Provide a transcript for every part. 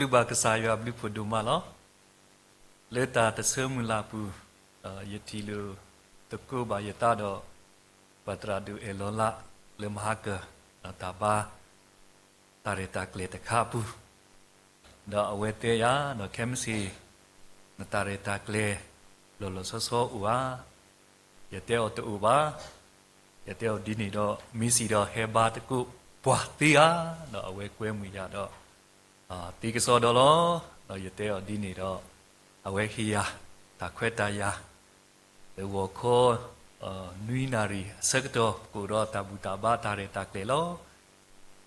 ယစံးဘျုးဘၣ်ကစၢ်ယွၤအဘျုးဖးဒိၣ်မးလီၤ. လၢတၢ်တဆၢမုၢ်လၢ်အပူၤ, ယထံၣ်လိာ်သကိးဘၣ်ယသးဒီး ပသရၣ်ဒိၣ်အဲၣ်လီၤလး လၢမဟါကၢၤ တၢ်ဘါ တၢ်ရဲၣ်တၢ်ကျဲၤတခါအပူၤ, ဒီးအဝဲတဲယၤ ဒီးခဲမုၢ်ဆ့ၣ် နတၢ်ရဲၣ်တၢ်ကျဲၤ လီၤလီၤဆီဆီအိၣ်ဧါ. ယတဲအီၤတအိၣ်ဘၣ်. ယတဲအီၤဒ်န့ၣ်ဒီး မ့ၢ်စံးဒီးဟဲဘါသကိးပှၤသ့ဧါ. ဒီးအဝဲကွဲမုာ်ယၤဒီး သ့ကစီဒီးလီၤ. ဒီးယတဲအီၤဒ်န့ၣ်ဒီး အဝဲဟ့ၣ်ယၤတၢ်ခွဲးတၢ်ယာ် လၢဂီၤခီ နွံနၣ်ရံၣ်အဆၢကတီၢ် ကအိၣ်ဒီးတၢ်ဘူၣ်တၢ်ဘါတၢ်ရဲၣ်တၢ်ကျဲၤလီၤ.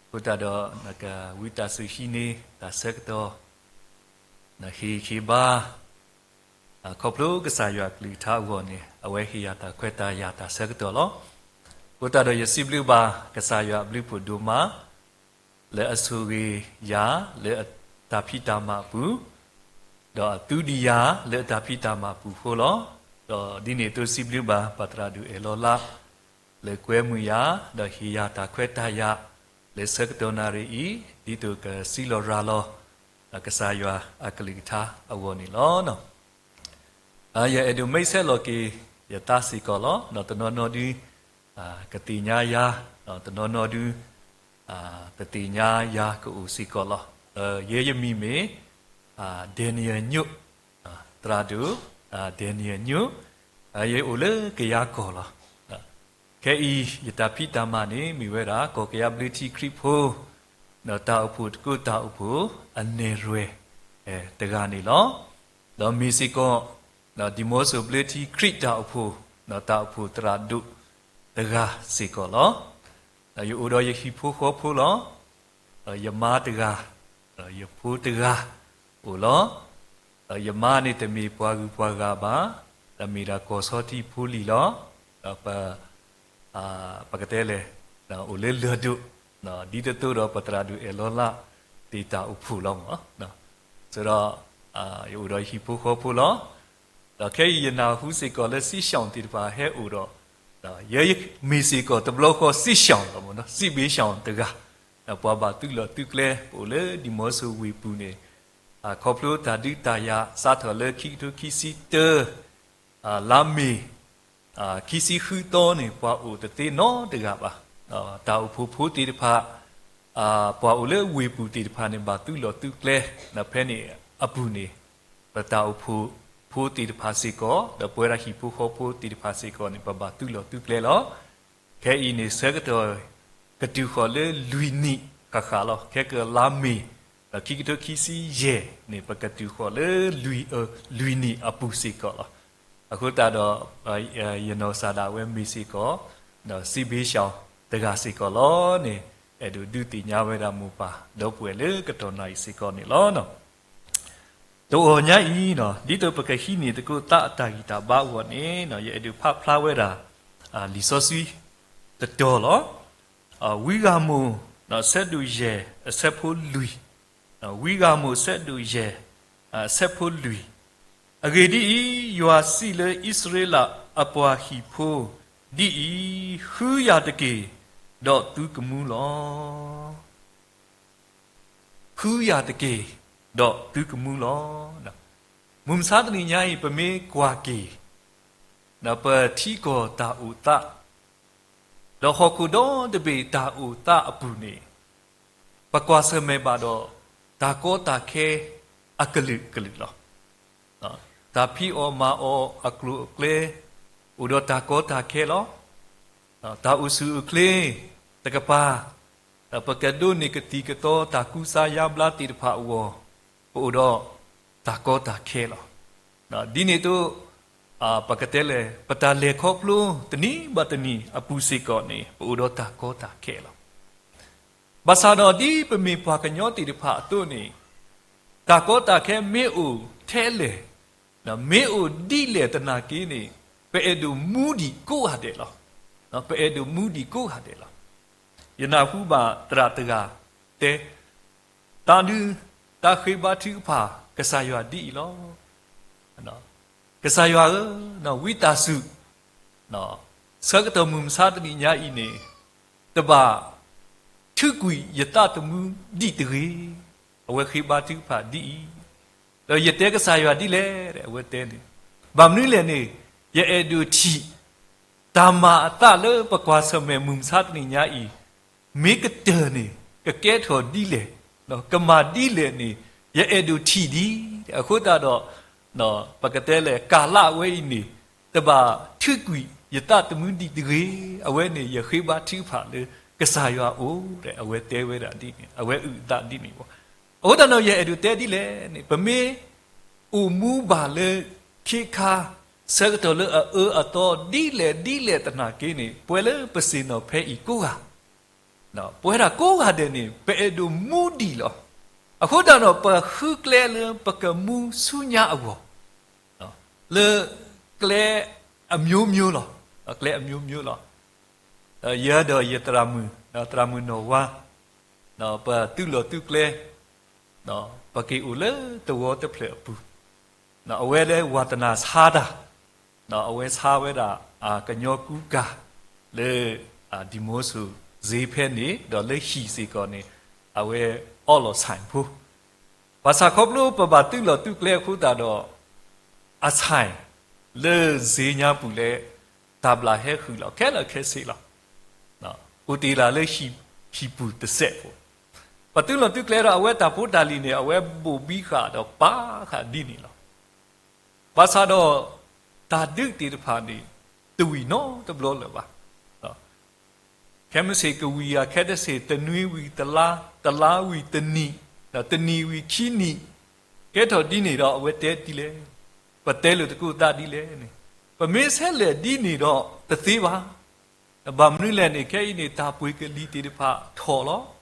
အဃိသတးဒီး နကဝံသးစူၤဟံးန့ၢ်တၢ်ဆၢကတီၢ် နဟ့ၣ်ဟ့ၣ်ဘါ ခီဖျိကစၢ်ယွၤအကလုၢ်ကထါအဂီၢ်န့ၣ် အဝဲဟ့ၣ်ယၤတၢ်ခွဲးတၢ်ယာ်တၢ်ဆၢကတီၢ်လီၤ. အဃိသတးဒီးယစံးဘျုးဘၣ်ကစၢ်ယွၤအဘျုးဖးဒိၣ်မး လၢအဆိၣ်ဂ့ၤယၤ လၢအတၢ်ဖံးတၢ်မၤအပူၤ, ဒီးအသူဒံးယၤလၢအတၢ်ဖံးတၢ်မၤအပူၤအဃိလီၤ. ဒီးဒ်န့ၣ်အသိးစံးဘျုးဘၣ်ပသရၣ်ဒိၣ်အဲၣ်လီၤလး လၢကွဲမုာ်ယၤ ဒီးဟ့ၣ်ယၤတၢ်ခွဲးတၢ်ယာ် လၢဆၢကတီၢ်နၣ်ရံၣ်အံၤ ဒ်သိးကစံးလီၤရၤလီၤ ကစၢ်ယွၤအကလုၢ်ကထါအဂီၢ်န့ၣ်လီၤ. ယအဲၣ်ဒိးမ့ၢ်ဆဲးလီၤက့ၤယသးစ့ၢ်ကီးလီၤ. ဒီးတနီၤနီၤဒု ကသ့ၣ်ညါယၤ, ဒီးတနီၤနီၤဒု တသ့ၣ်ညါယၤကအိၣ်စ့ၢ်ကီးလီၤ. ယဲယမံၤမ့ၢ် Daniel ညိၣ်, သရၣ်ဒိၣ် Daniel ညိၣ်, ယအိၣ်လၢကယၤကီၢ်လီၤ. ခဲအံၤ ယတၢ်ဖံးတၢ်မၤန့ၣ် မ့ၢ်ဝဲဒၣ် ကီၢ်ကယၤဘျၢထံခရံာ်ဖိ ဒီးတၢ်အိၣ်ဖှိၣ်တကိးတၢ်အိၣ်ဖှိၣ်အနဲၣ်ရွဲၣ်တဂၤန့ၣ်လီၤ. ဒီးမ့ၢ်စ့ၢ်ကီး ဒံၣ်မီၤစိၣ်ဘျၢထံခရံာ်တၢ်အိၣ်ဖှိၣ် ဒီးတၢ်အိၣ်ဖှိၣ်သရၣ်ဒိၣ်တဂၤစ့ၢ်ကီးလီၤ. ဒီးယအိၣ်ဒီးယဟံၣ်ဖိဃီဖိလီၤ. ဒီးယမါတဂၤ, ဒီးယဖိတဂၤအိၣ်လီၤ. ဒီးယမါန့ၣ်တမ့ၢ်ပှၤဂုၤပှၤဂၤဘၣ်, ဒီးမ့ၢ်ဒၣ်ကီၢ်ဆီထံဖိလံၤလီၤ. ဒီးပ ပကတဲလဲၣ်, အိၣ်လၢလၢၢ်ဒိၣ်, ဒ်သိးသိးဒီးပသရၣ်ဒိၣ်အဲၣ်လီၤလး သ့ၣ်တၢ်အိၣ်ဖှိၣ်လီၤမး. ဆိုတော့ ယအိၣ်ဒီးယဟံၣ်ဖိဃီဖိလီၤ. ဒီးခဲအံၤယနၢ်ဟူစ့ၢ်ကီးလၢ စစ်ရှောင် သ့ၣ်တဖၣ်ဟဲအိၣ်ဒီး, ယဲမ့ၢ်စ့ၢ်ကီးတဘျီဃီ စစ်ရှောင် လီၤမး, စစ်ရှောင် တဂၤ, ဒီးပှၤဘၣ်သုးလီၢ်သုးကျဲ ပအိၣ်လၢဒံၣ်မီၤစိၣ်ဝ့ၢ်ပူၤန့ၣ်, ခီဖျိတၢ်ဒုးတၢ်ယၤစးထီၣ်လၢခံကထိခံဆံတၢ လါမ့ၤ ခံဆံဃုသီန့ၣ် ပှၤအိၣ်တသ့နီတဂၤဘၣ်. တၢ်အိၣ်ဖှိၣ်ဖိသ့ၣ်တဖၣ်, ပှၤအိၣ်လၢဝ့ၢ်ပူၤသ့ၣ်တဖၣ်န့ၣ် ဘၣ်သုးလီၢ်သုးကျဲ, ဒီးဖဲန့ၣ်အပူၤန့ၣ် ပတၢ်အိၣ်ဖှိၣ်ဖိသ့ၣ်တဖၣ်စ့ၢ်ကီး ဒီးပဝဲဒၣ်ဟံၣ်ဖိဃီဖိသ့ၣ်တဖၣ်စ့ၢ်ကီးန့ၣ် ပဘၣ်သုးလီၢ်သုးကျဲလီၤ. ခဲအံၤန့ၣ် ဆၢကတီၢ်ကတုၤဃီၤလၢလွံၢ်နံၣ်ဃၣ်ဃၣ်လီၤ. ခဲကလါမ့ၤ ဒီးခံကထိခံဆံယဲၢ်န့ၣ် ပကတုၤဃီၤလၢလွံၢ်, လွံၢ်နံၣ်အပူၤစ့ၢ်ကီးလီၤ. အဃိသတးဒီး ယနီၢ်ကစၢ်ဒၣ်ဝဲမ့ၢ်စ့ၢ်ကီး ဒီး စစ်ရှောင် တဂၤစ့ၢ်ကီးလီၤန့ၣ် အဲၣ်ဒိးဒုးသ့ၣ်ညါဝဲဒၣ်မိၢ်ပၢ်ဒီပုၢ်ဝဲၢ်လၢကတီၢ်နၣ်ရံၣ်စ့ၢ်ကီးန့ၣ်လီၤ. တအီၣ်ညါအံၤ ဒ်သိးပကဟံးန့ၢ်သကိးသးအတၢ်ဂံၢ်တၢ်ဘါအဂီၢ်န့ၣ် ယအဲၣ်ဒိးဖးဖျါဝဲဒၣ် လံာ်စီဆှံတတီၤလီၤ. ဝံဂၤမိၣ် ဆၢဒိၣ်ယဲၢ် အဆၢဖိလွံၢ်, ဝံဂၤမိၣ် ဆၢဒိၣ်ယဲၢ် အဆၢဖိလွံၢ်, အဂ့ၢ်ဒ်အံၤ, ယွၤစံးလၢအံၣ်စရ့လးအပှၤဟံၣ်ဖိဒ်အံၤ, ဃုယၤတက့ၢ်, ဒီးသုကမူလီၤ. ဃုယၤတက့ၢ်, ဒီးသုကမူလီၤ. မုၢ်မဆါတနံၤညါအံၤ ပမ့ၢ်ကွၢ်က့ၤ ဒီးပထံကီၢ်တၢ်အိၣ်သး, ဒီးဟီၣ်ခိၣ်ဒီတဘ့ၣ်တၢ်အိၣ်သးအပူၤန့ၣ်, ပကွၢ်ဆၢၣ်မဲာ်ဘၣ်ဒီး တၢ်ကီတၢ်ခဲအကလုာ်ကလုာ်လီၤ. တၢ်ဖံးအီၣ်မၤအီၣ်အကျိၤအကျဲ အိၣ်ဒီးတၢ်ကီတၢ်ခဲလီၤ. တၢ်အိၣ်ဆူၣ်အိၣ်ချ့တကပၤ, ဒီးပကဒိးန့ၢ်ကသံၣ်ကသီတၢ်ကူစါယါဘျါသ့ၣ်တဖၣ်အဂီၢ်, ပအိၣ်ဒီးတၢ်ကီတၢ်ခဲလီၤ. ဒ်န့ၣ်အသိး ပကတဲလဲၣ် ပတၢ်လဲၤခီဖျိတနံၤဘၣ်တနံၤအပူၤစ့ၢ်ကီးန့ၣ် ပအိၣ်ဒီးတၢ်ကီတၢ်ခဲလီၤ. ဘၣ်ဆၣ်ဒီးဒ်ပမ့ၢ်ပှၤကညီသ့ၣ်တဖၣ်အသိးန့ၣ်, တၢ်ကီတၢ်ခဲမ့ၢ်အိၣ်ထဲလဲၣ်, မ့ၢ်အိၣ်ဒ်လဲၣ်သနာ်က့န့ၣ်, ပအဲၣ်ဒိးမူဒံးကိးဂၤဒဲးလီၤ. ပအဲၣ်ဒိးမူဒံးကိးဂၤဒဲးလီၤ. ယနၢ်ဟူဘၣ်သရၣ်တဂၤတဲ, တၢ်ဒုးတၢ်ဃ့ဘါထုကဖၣ်ကစၢ်ယွၤဒ်အံၤလီၤ. ကစၢ်ယွၤဧၢ, ဝံသးစူၤ ဆၢကတီၢ်မုၢ်မဆါတနံၤညါအံၤန့ၣ်, တဘၣ်ထုးကွံာ်ယသးသမူဒံးတဂ့ၤ. အဝဲဃ့ဘါထုကဖၣ်ဒ်အံၤ, ဒီးယတဲကစၢ်ယွၤဒ်လဲၣ်, အဝဲတဲန့ၣ်, ဘၣ်မနုၤလဲၣ်န့ၣ်, ယအဲၣ်ဒိးထံၣ် တၢ်မၤအသးလၢပကွၢ်ဆၢၣ်မဲာ်မုၢ်မဆါတနံၤညါအံၤ, မ့ၢ်ကတၢၢ်န့ၣ် ကကဲထီၣ်ဒ်လဲၣ်, ကမၤဒ်လဲၣ်န့ၣ်, ယအဲၣ်ဒိးထံၣ်ဒံး, အဃိသတးဒီး ပကတဲလဲၣ် ကၤလၢ်ဝဲအံၤန့ၣ်, တဘၣ်ထုးကွံာ်ယသးသမူဒံးတဂ့ၤ, အဝဲန့ၣ်ယဃ့ဘါထုကဖၣ်လၢကစၢ်ယွၤအအိၣ်, အဝဲတဲဝဲဒၣ်ဒ်န့ၣ်, အဝဲအုၣ်အသးဒ်န့ၣ်ဘၣ်. အဃိသတးဒီးယအဲၣ်ဒိးတဲဒ်လဲၣ်န့ၣ်, ပမ့ၢ်အိၣ်မူဘၣ်လၢခ့ခါ ဆၢကတီၢ်လၢအအၢအသီဒ်လဲၣ်ဒ်လဲၣ်သနာ်က့န့ၣ်, ပှၤလၢပဆ့ၣ်နီၤဖဲအံၤကိးဂၤ ပဝဲဒၣ်ကိးဂၤဒဲးန့ၣ် ပအဲၣ်ဒိးမူဒံးလီၤ. အဃိသတးဒီး ပဃုကျဲလၢပကမူဆူညါအဂီၢ်, လၢကျဲအမျိုးမျိုးလီၤ, ကျဲအမျိုးမျိုးလီၤ. ယဲဒီးယသရၣ်မုၣ်, သရၣ်မုၣ်နီၢ်ဝါ, ပသုးလီၢ်သုးကျဲ, ပက့ၤအိၣ်လၢသဝီတဖျၢၣ်အပူၤ, အဝဲလၢဝါသနာဆါတၢ်, အဝဲဆါဝဲဒၣ် ကညီကူကၤ လၢ ဒံၣ်မိဆိၣ်စ့ဖဲန့ၣ်, ဒီးလၢဟံၣ်စ့ၢ်ကီးန့ၣ် အဝဲအီလီၤဆဲးဖိ, ဘၣ်ဆၣ်ခီဖျိပဘၣ်သုးလီၢ်သုးကျဲအဃိသတးဒီး အဆဲးလၢစ့ညါပူၤလဲၣ်, တၢ်ဘျၣ်ဟဲဃုာ်လီၤခဲလၢာ်ခဲဆ့လီၤ. အိၣ်တ့ၢ်လၢ်လၢဟံၣ်ပူၤတစဲးဖိ, ပသုးလီၢ်သုးကျဲဒီး အဝဲတၢ်ဖိတၢ်လံၤန့ၣ် အဝဲဘိၣ်ဘံဃာ်ဒီးပာ်ဃာ်ဒ်န့ၣ်လီၤ. ဘၣ်ဆၣ်ဒီး တၢ်ဒုးသ့ၣ်တဖၣ်န့ၣ် တဝံၤနီတဘျီလၢၤဘၣ်. ခဲမုၢ်ဆ့ၣ်ကဝံၤအခဲတဆ့ၣ်, တနွံဝံၤတလါ, တလါဝံၤတနံၣ်, တနံၣ်ဝံၤခံနံၣ်, ကဲထီၣ်ဒ်န့ၣ်ဒီး အဝဲတဲဒ်လဲၣ်, ပတဲလိာ်သကိးသးဒ်လဲၣ်န့ၣ်, ပမ့ၢ်ဆဲးလဲၤဒ်န့ၣ်ဒီးတသ့ဘၣ်. ဘၣ်မနုၤလဲၣ်န့ၣ် ခဲအံၤန့ၣ် တၢ်ပှ့ၤကလံၤသ့ၣ်တဖၣ်ထီၣ်လီၤ.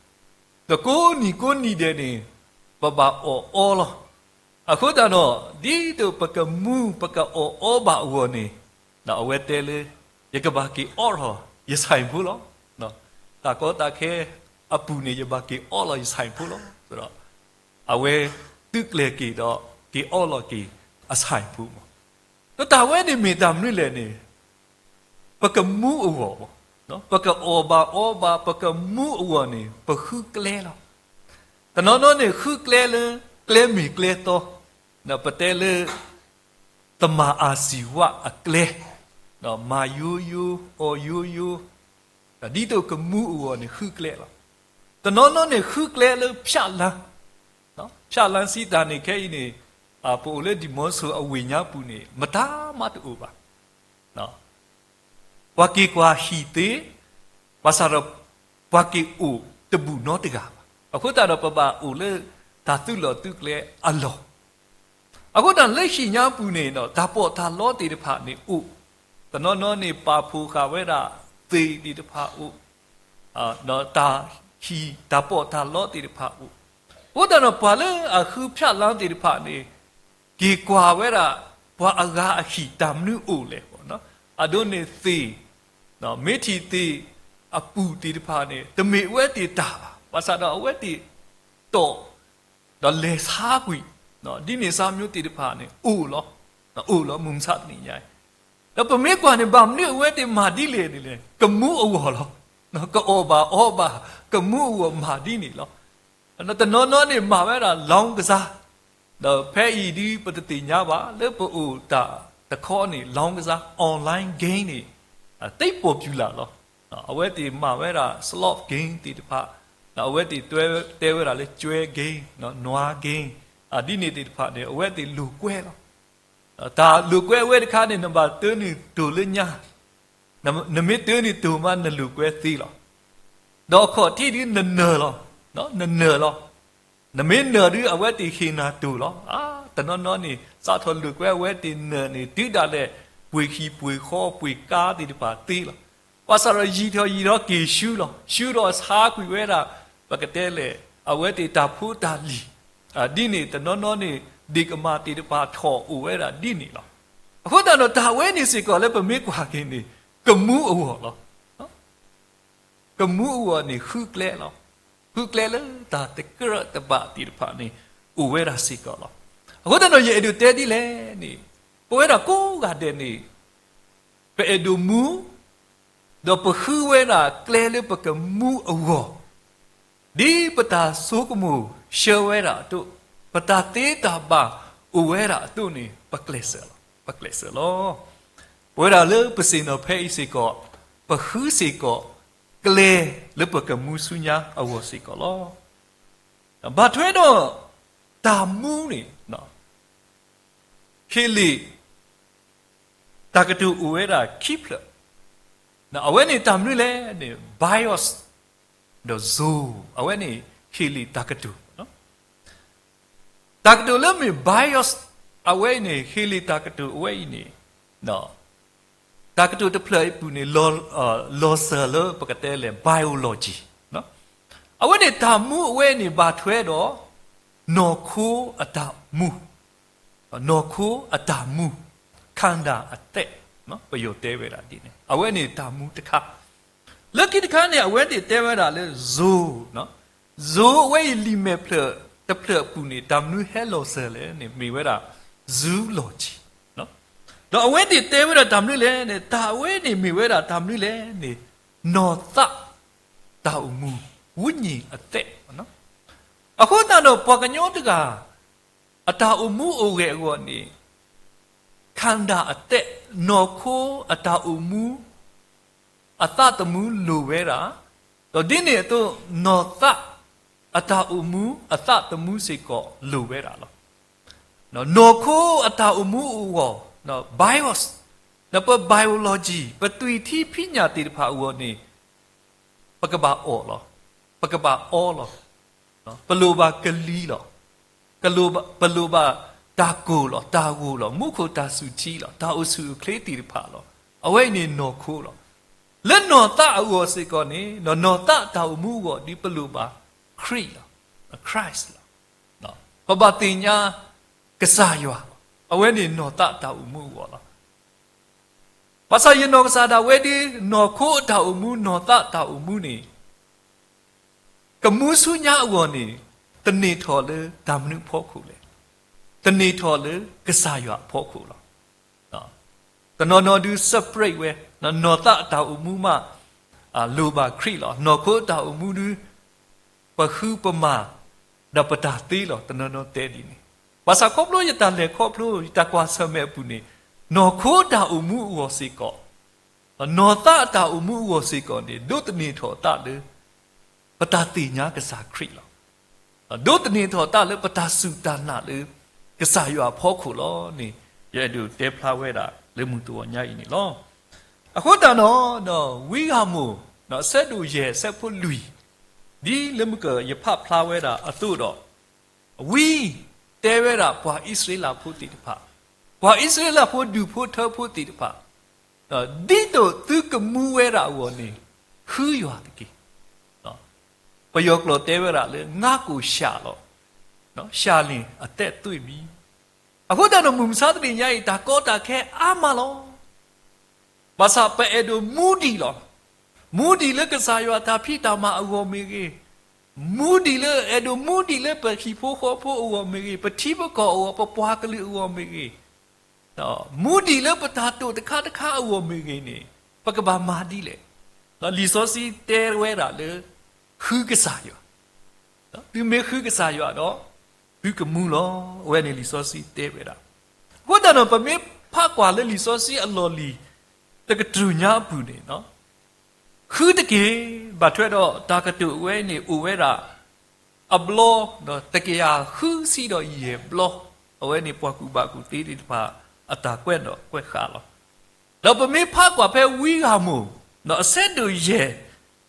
ဒီးကိးနံၤကိးနံၤဒဲးန့ၣ် ပဘၣ်အီၣ်အီလီၤ. အဃိသတးဒီး ဒ်သိးပကမူပကအီၣ်အီဘၣ်အဂီၢ်န့ၣ်, အဝဲတဲလၢ ယကဘၣ်က့ၤအီလီၤယဆဲးဖိလီၤ. တၢ်ကီတၢ်ခဲအပူၤန့ၣ် ယဘၣ်က့ၤအီလီၤယဆဲးဖိလီၤ. ဒီး အဝဲသုးကျဲၤက့ၤဒီး က့ၤအီလီၤက့ၤအဆဲးဖိမး. ဒီးတၢ်ဝဲန့ၣ်မ့ၢ်တၢ်မနုၤလဲၣ်န့ၣ်, ပကမူအဂီၢ်, ပကအီၣ်ဘၣ်အီဘၣ် ပကမူအဂီၢ်န့ၣ် ပဃုကျဲလီၤ. တနီၤနီၤန့ၣ် ဃုကျဲလၢကျဲမ့ၢ်ကျဲတီ, ပတဲလၢ သမၤအၤစံးဝဲအကျဲ, မၤယိယိ, အီၣ်ယိယိ, ဒ်သိးကမူအဂီၢ်န့ၣ် ဃုကျဲလီၤ. တနီၤနီၤန့ၣ် ဃုကျဲလၢဖၠၣ်လါ, ဖၠၣ်လါစံးတၢ်န့ၣ် ခဲအံၤန့ၣ် ပအိၣ်လၢဒံၣ်မိဆိၣ်အဝ့ၢ်ညါပူၤန့ၣ် မတၤမးတအိၣ်ဘၣ်. ပှၤက့ၤကွၢ်ဟံၣ်သ့, ဘၣ်ဆၣ်ဒီး ပှၤက့ၤအိၣ်တဘူၣ်နီတဂၤဘၣ်. အဃိသတးဒီးပဘၣ်အိၣ်လၢတၢ်သုးလီၢ်သုးကျဲအလီၢ်. အဃိသတးလၢဟံၣ်ညါပူၤန့ၣ်ဒီး တၢ်ပီးတၢ်လီသ့ၣ်တဖၣ်န့ၣ်အိၣ်, တနီၤနီၤန့ၣ် ပာ်ဖှိၣ်ဃာ်ဝဲဒၣ်သ့ၣ်သ့ၣ်တဖၣ်အိၣ်, ဒီးတၢ်ဟံၣ်တၢ်ပီးတၢ်လီသ့ၣ်တဖၣ်အိၣ်. အဃိသတးဒီးပှၤလၢအဃုဖၠၣ်လါသ့ၣ်တဖၣ်န့ၣ် က့ၤကွၢ်ဝဲဒၣ် ပှၤအဂၤအဟံၣ်တၢ်မနုၤအိၣ်လဲၣ်. အဒိန့ၣ်သ့ၣ်, မ့ၢ်ထံၣ်သ့ၣ်အပူၤသ့ၣ်တဖၣ်န့ၣ် တမ့ၢ်အဝဲသ့ၣ်တၢ်ဘၣ်. ဘၣ်ဆၣ်ဒီးအဝဲသ့ၣ်တီၣ် ဒီးလဲၤဆါကွံာ်, ဒ်န့ၣ်စၢ်မျိုးသ့ၣ်တဖၣ်န့ၣ် အိၣ်လီၤ, အိၣ်လီၤမုၢ်မဆါတနံၤညါအံၤ. ဒီးပမ့ၢ်ကွၢ်န့ၣ် ဘၣ်မနုၤအဝဲသ့ၣ်မၤဒ်လဲၣ်န့ၣ်လဲၣ်, ကမူအဂီၢ်လီၤ. ကအီၣ်ဘၣ်အီဘၣ်, ကမူအဂီၢ်မၤဒ်န့ၣ်လီၤ. တနီၤနီၤန့ၣ်မၤဝဲဒၣ် လောင်းကစား, ဒီးဖဲအံၤဒ်ပတသ့ၣ်ညါဘၣ် လၢပအိၣ်တၢ်တခီန့ၣ် လောင်းကစား online game န့ၣ် သ့ popular လီၤ. အဝဲသ့ၣ်မၤဝဲဒၣ် slot game သ့ၣ်တဖၣ်, အဝဲသ့ၣ်တဲဝဲဒၣ်လၢ ကျွဲ game, နွား game, ဒ်န့ၣ်သ့ၣ်တဖၣ်န့ၣ် အဝဲသ့ၣ်လိာ်ကွဲလီၤ. တၢ်လိာ်ကွဲအဝဲတခါန့ၣ် နဘၣ်တၢနုာ်တိၢ်လၢညါ, နမ့ၢ်တၢနုာ်တိၢ်မး နလိာ်ကွဲသ့လီၤ. ဒီးအခီၣ်ထံးဒ်နနၢၤလီၤ, နနၢၤလီၤ. နမ့ၢ်နၢၤဒ်အဝဲသ့ၣ်ဟ့ၣ်နၤတိၢ်လီၤ. တနီၤနီၤန့ၣ် စးထီၣ်လိာ်ကွဲအဝဲသ့ၣ်နၢၤန့ၣ် တုၤဒၣ်လဲာ် ပှ့ၤဟံၣ်ပှ့ၤဃီပှ့ၤကါသ့ၣ်တဖၣ်သ့လီၤ. ဘၣ်ဆၣ်ဒီးယံာ်ထီၣ်ယံာ်ထီၣ်က့ၤဆူလီၤ, ဆူဒီးဆါကွံာ်ဝဲဒၣ် ပကတဲလဲၣ် အဝဲသ့ၣ်တၢ်ဖိတၢ်လံၤ, ဒ်န့ၣ်တနီၤနီၤန့ၣ် ဒ့ၣ်ကမၢ်သ့ၣ်တဖၣ်ထီၣ်အိၣ်ဝဲဒၣ်ဒ်န့ၣ်လီၤ. အဃိသတးဒီးတၢ်ဝဲန့ၣ်စ့ၢ်ကီးလၢပမ့ၢ်ကွၢ်က့ၤန့ၣ် ကမူအဂီၢ်လီၤ. ကမူအဂီၢ်န့ၣ်ဃုကျဲလီၤ. ဃုကျဲလၢတၢ်တကြၢးတဘၣ်သ့ၣ်တဖၣ်န့ၣ် အိၣ်ဝဲဒၣ်စ့ၢ်ကီးလီၤ. အဃိသတးဒီးယအဲၣ်ဒိးတဲဒ်လဲၣ်န့ၣ် ပဝဲဒၣ်ကိးဂၤဒဲးန့ၣ် ပအဲၣ်ဒိးမူ, ဒီးပဃုဝဲဒၣ်ကျဲလၢပကမူအဂီၢ်, ဒ်ပတၢ်ဆိကမိၣ် ဆှၢဝဲဒၣ်အသိး, ပတၢ်သ့တၢ်ဘၣ်အိၣ်ဝဲဒၣ်အသိးန့ၣ် ပကျဲးစၢးလီၤ, ပကျဲးစၢးလီၤ. ပဝဲဒၣ်လၢပဆ့ၣ်နီၤဖဲအံၤစ့ၢ်ကီး, ပဃုစ့ၢ်ကီး ကျဲလၢပကမူဆူညါအဂီၢ်စ့ၢ်ကီးလီၤ. ဘၣ်ထွဲဒီးတၢ်မူန့ၣ် ဟ့ၣ်လံာ်တၢ်ကတိၤအိၣ်ဝဲဒၣ်ခံဖျၢၣ်, အဝဲန့ၣ်တၢ်မနုၤလဲၣ်န့ၣ် bios ဒီး zoe, အဝဲန့ၣ် ဟ့ၣ်လံာ်တၢ်ကတိၤ, တၢ်ကတိၤလၢမ့ၢ် bios အဝဲအံၤန့ၣ် ဟ့ၣ်လံာ်တၢ်ကတိၤအဝဲအံၤန့ၣ် တၢ်ကတိၤတဖျၢၣ်အံၤအပူၤန့ၣ် လီၤစၢၤလၢပကတဲလဲၣ် biology, အဝဲန့ၣ်တၢ်မူအဝဲန့ၣ်ဘၣ်ထွဲဒီး နီၢ်ခိအတၢ်မူ, နီၢ်ခိအတၢ်မူ, ခန္ဓာအသက်, ပယီၤတဲဝဲဒၣ်ဒ်န့ၣ် အဝဲန့ၣ်တၢ်မူတခါ, လၢခံတခါန့ၣ် အဝဲသ့ၣ်တဲဝဲဒၣ်လၢ zoe, zoe အဝဲအံၤလံာ်မဲာ်ဖျၢၣ်တဖျၢၣ်အပူၤန့ၣ် တၢ်မနုၤဟဲလီၤစၢၤလဲၣ်န့ၣ် မ့ၢ်ဝဲဒၣ် zoology, ဒီးအဝဲသ့ၣ်တဲဝဲဒၣ်တၢ်မနုၤလဲၣ်န့ၣ် တၢ်အဝဲန့ၣ်မ့ၢ်ဝဲဒၣ်တၢ်မနုၤလဲၣ်န့ၣ် နီၢ်သးတၢ်အိၣ်မူ, ဝိညာဉ်အသက်, အဃိသတးဒီးပှၤကညီတဂၤ အတၢ်အိၣ်မူအိၣ်ဂဲၤအဂီၢ်န့ၣ် ခန္ဓာအသက်, နီၢ်ခိအတၢ်အိၣ်မူ အသးသမူလိၣ်ဝဲဒၣ်, ဒီးဒ်န့ၣ်အသိး နီၢ်သးအတၢ်အိၣ်မူ အသးသမူစ့ၢ်ကီးလိၣ်ဝဲဒၣ်လီၤ. နီၢ်ခိအတၢ်အိၣ်မူအိၣ်ဂီၢ်, bios, ဒီးပ biology, ပသွံၣ်ထံဖံးညၣ်သ့ၣ်တဖၣ်အဂီၢ်န့ၣ် ပကဘၣ်အီၣ်လီၤ, ပကဘၣ်အီလီၤ, ပလိၣ်ဘၣ်ကလံၤလီၤ, ပလိၣ်ဘၣ်တၢ်ကိၢ်လီၤ, တၢ်ဂိၢ်လီၤ, မူခိၣ်တၢ်စူၢ်ထံလီၤ, တၢ်အိၣ်ဆူၣ်အိၣ်ချ့သ့ၣ်တဖၣ်လီၤ. အဝဲအံၤန့ၣ်နီၢ်ခိလီၤ. လၢနီၢ်သးအဂီၢ်စ့ၢ်ကီးန့ၣ် နီၢ်သးအတၢ်အိၣ်မူအဂီၢ်ဒ်ပလိၣ်ဘၣ်ခရံာ်လီၤ, Christ လီၤ. ပဘၣ်သ့ၣ်ညါကစၢ်ယွၤ, အဝဲန့ၣ်နီၢ်သးအတၢ်အိၣ်မူအဂီၢ်လီၤ. ဘၣ်ဆၣ်ယနီၢ်ကစၢ်ဒၣ်ဝဲဒၣ် နီၢ်ခိအတၢ်အိၣ်မူ နီၢ်သးအတၢ်အိၣ်မူန့ၣ် ကမူဆူညါအဂီၢ်န့ၣ် သန့ၤထီၣ်လၢတၢ်မနုၤအဖီခိၣ်လဲၣ်. သန့ၤထီၣ်လၢကစၢ်ယွၤအဖီခိၣ်လီၤ. တနီၤနီၤဒုး separate ဝဲ, နီၢ်သးအတၢ်အိၣ်မူမး လိၣ်ဘၣ်ခရံာ်လီၤ. နီၢ်ခိအတၢ်အိၣ်မူဒုး ပဃုပမၤ ဒီးပတၢ်သ့လီၤ. တနီၤနီၤတဲဒ်န့ၣ်. ဘၣ်ဆၣ်ခီဖျိယတၢ်လဲၤခီဖျိ ယတၢ်ကွၢ်ဆၢၣ်မဲာ်အပူၤန့ၣ် နီၢ်ခိအတၢ်အိၣ်မူအဂီၢ်စ့ၢ်ကီး, နီၢ်သးအတၢ်အိၣ်မူအဂီၢ်စ့ၢ်ကီးန့ၣ် ဒိးသန့ၤထီၣ်အသးလၢ ပတၢ်သ့ၣ်ညါကစၢ်ခရံာ်လီၤ. ဒိးသန့ၤထီၣ်အသးလၢပတၢ်စူၢ်တၢ်နာ်လၢ ကစၢ်ယွၤအဖီခိၣ်လီၤန့ၣ် ယအဲၣ်ဒိးတဲဖျါဝဲဒၣ်လၢမုၢ်တဂီၤညါအံၤန့ၣ်လီၤ. အဃိသတးဒီး ဒီးဝံဂၤမိၢ် အဆၢဒိၣ်ယဲၢ်အဆၢဖိလွံၢ် ဒ်လၢမုၢ်ကယဖးဖျါဝဲဒၣ်အသိးဒီး ဝံတဲဝဲဒၣ်ပှၤအံၣ်စရ့လးဖိသ့ၣ်တဖၣ်, ပှၤအံၣ်စရ့လးဖိဒူၣ်ဖိထၢဖိသ့ၣ်တဖၣ်, ဒ်သိးသုကမူဝဲဒၣ်အဂီၢ်န့ၣ် ဃုယွၤတက့ၢ်. ပယီၤကျိာ်တဲဝဲဒၣ်လၢ ငါးကိုးလျှာလီၤ, လျှာလျှင်အသက်သွေ့ပြီ. အဃိသတးဒီး မုၢ်မဆါတနံၤညါအံၤ တၢ်ကီတၢ်ခဲအါမးလီၤ. ဘၣ်ဆၣ်ပအဲၣ်ဒိးမူဒံးလီၤ. မူဒံးလၢကစၢ်ယွၤတၢ်ဖံးတၢ်မၤအဂီၢ်မ့ၢ်ဂ့ၤ, မူဒံးလၢ အဲၣ်ဒိးမူဒံးလၢပဟံၣ်ဖိဃီဖိအဂီၢ်မ့ၢ်ဂ့ၤ, ပထံပကီၢ်အဂီၢ်, ပပှၤကလုာ်အဂီၢ်မ့ၢ်ဂ့ၤ, မူဒံးလၢပတၢ်တိာ်တခါတခါအဂီၢ်မ့ၢ်ဂ့ၤန့ၣ် ပကဘၣ်မၤဒ်လဲၣ်. လံာ်စီဆှံတဲဝဲဒၣ်လၢ ဃုကစၢ်ယွၤ, သုမ့ၢ်ဃုကစၢ်ယွၤဒီး သုကမူလီၤ. အဝဲန့ၣ်လံာ်စီဆှံတဲဝဲဒၣ်. အဃိသတးဒီး ပမ့ၢ်ဖးကွၢ်လၢလံာ်စီဆှံအလီၢ်လံၤ တကတြူၢ်ညါအပူၤန့ၣ် ဃုတက့ၢ်. ဘၣ်ထွဲဒီးတၢ်ကတိၤအဝဲန့ၣ် အိၣ်ဝဲဒၣ်အဘျီ ဒီးတကယၤဃုဆံဒီးယဲၢ်ဘျီ, အဝဲန့ၣ်ပှၤကူၣ်ဘၣ်ကူၣ်သ့သ့ၣ်တဖၣ် အတၢ်ကွဲးဒီးကွဲးဃာ်လီၤ. ဒီးပမ့ၢ်ဖးကွၢ်ဖဲဝံဂၤမိၢ် အဆၢဒိၣ်ယဲၢ်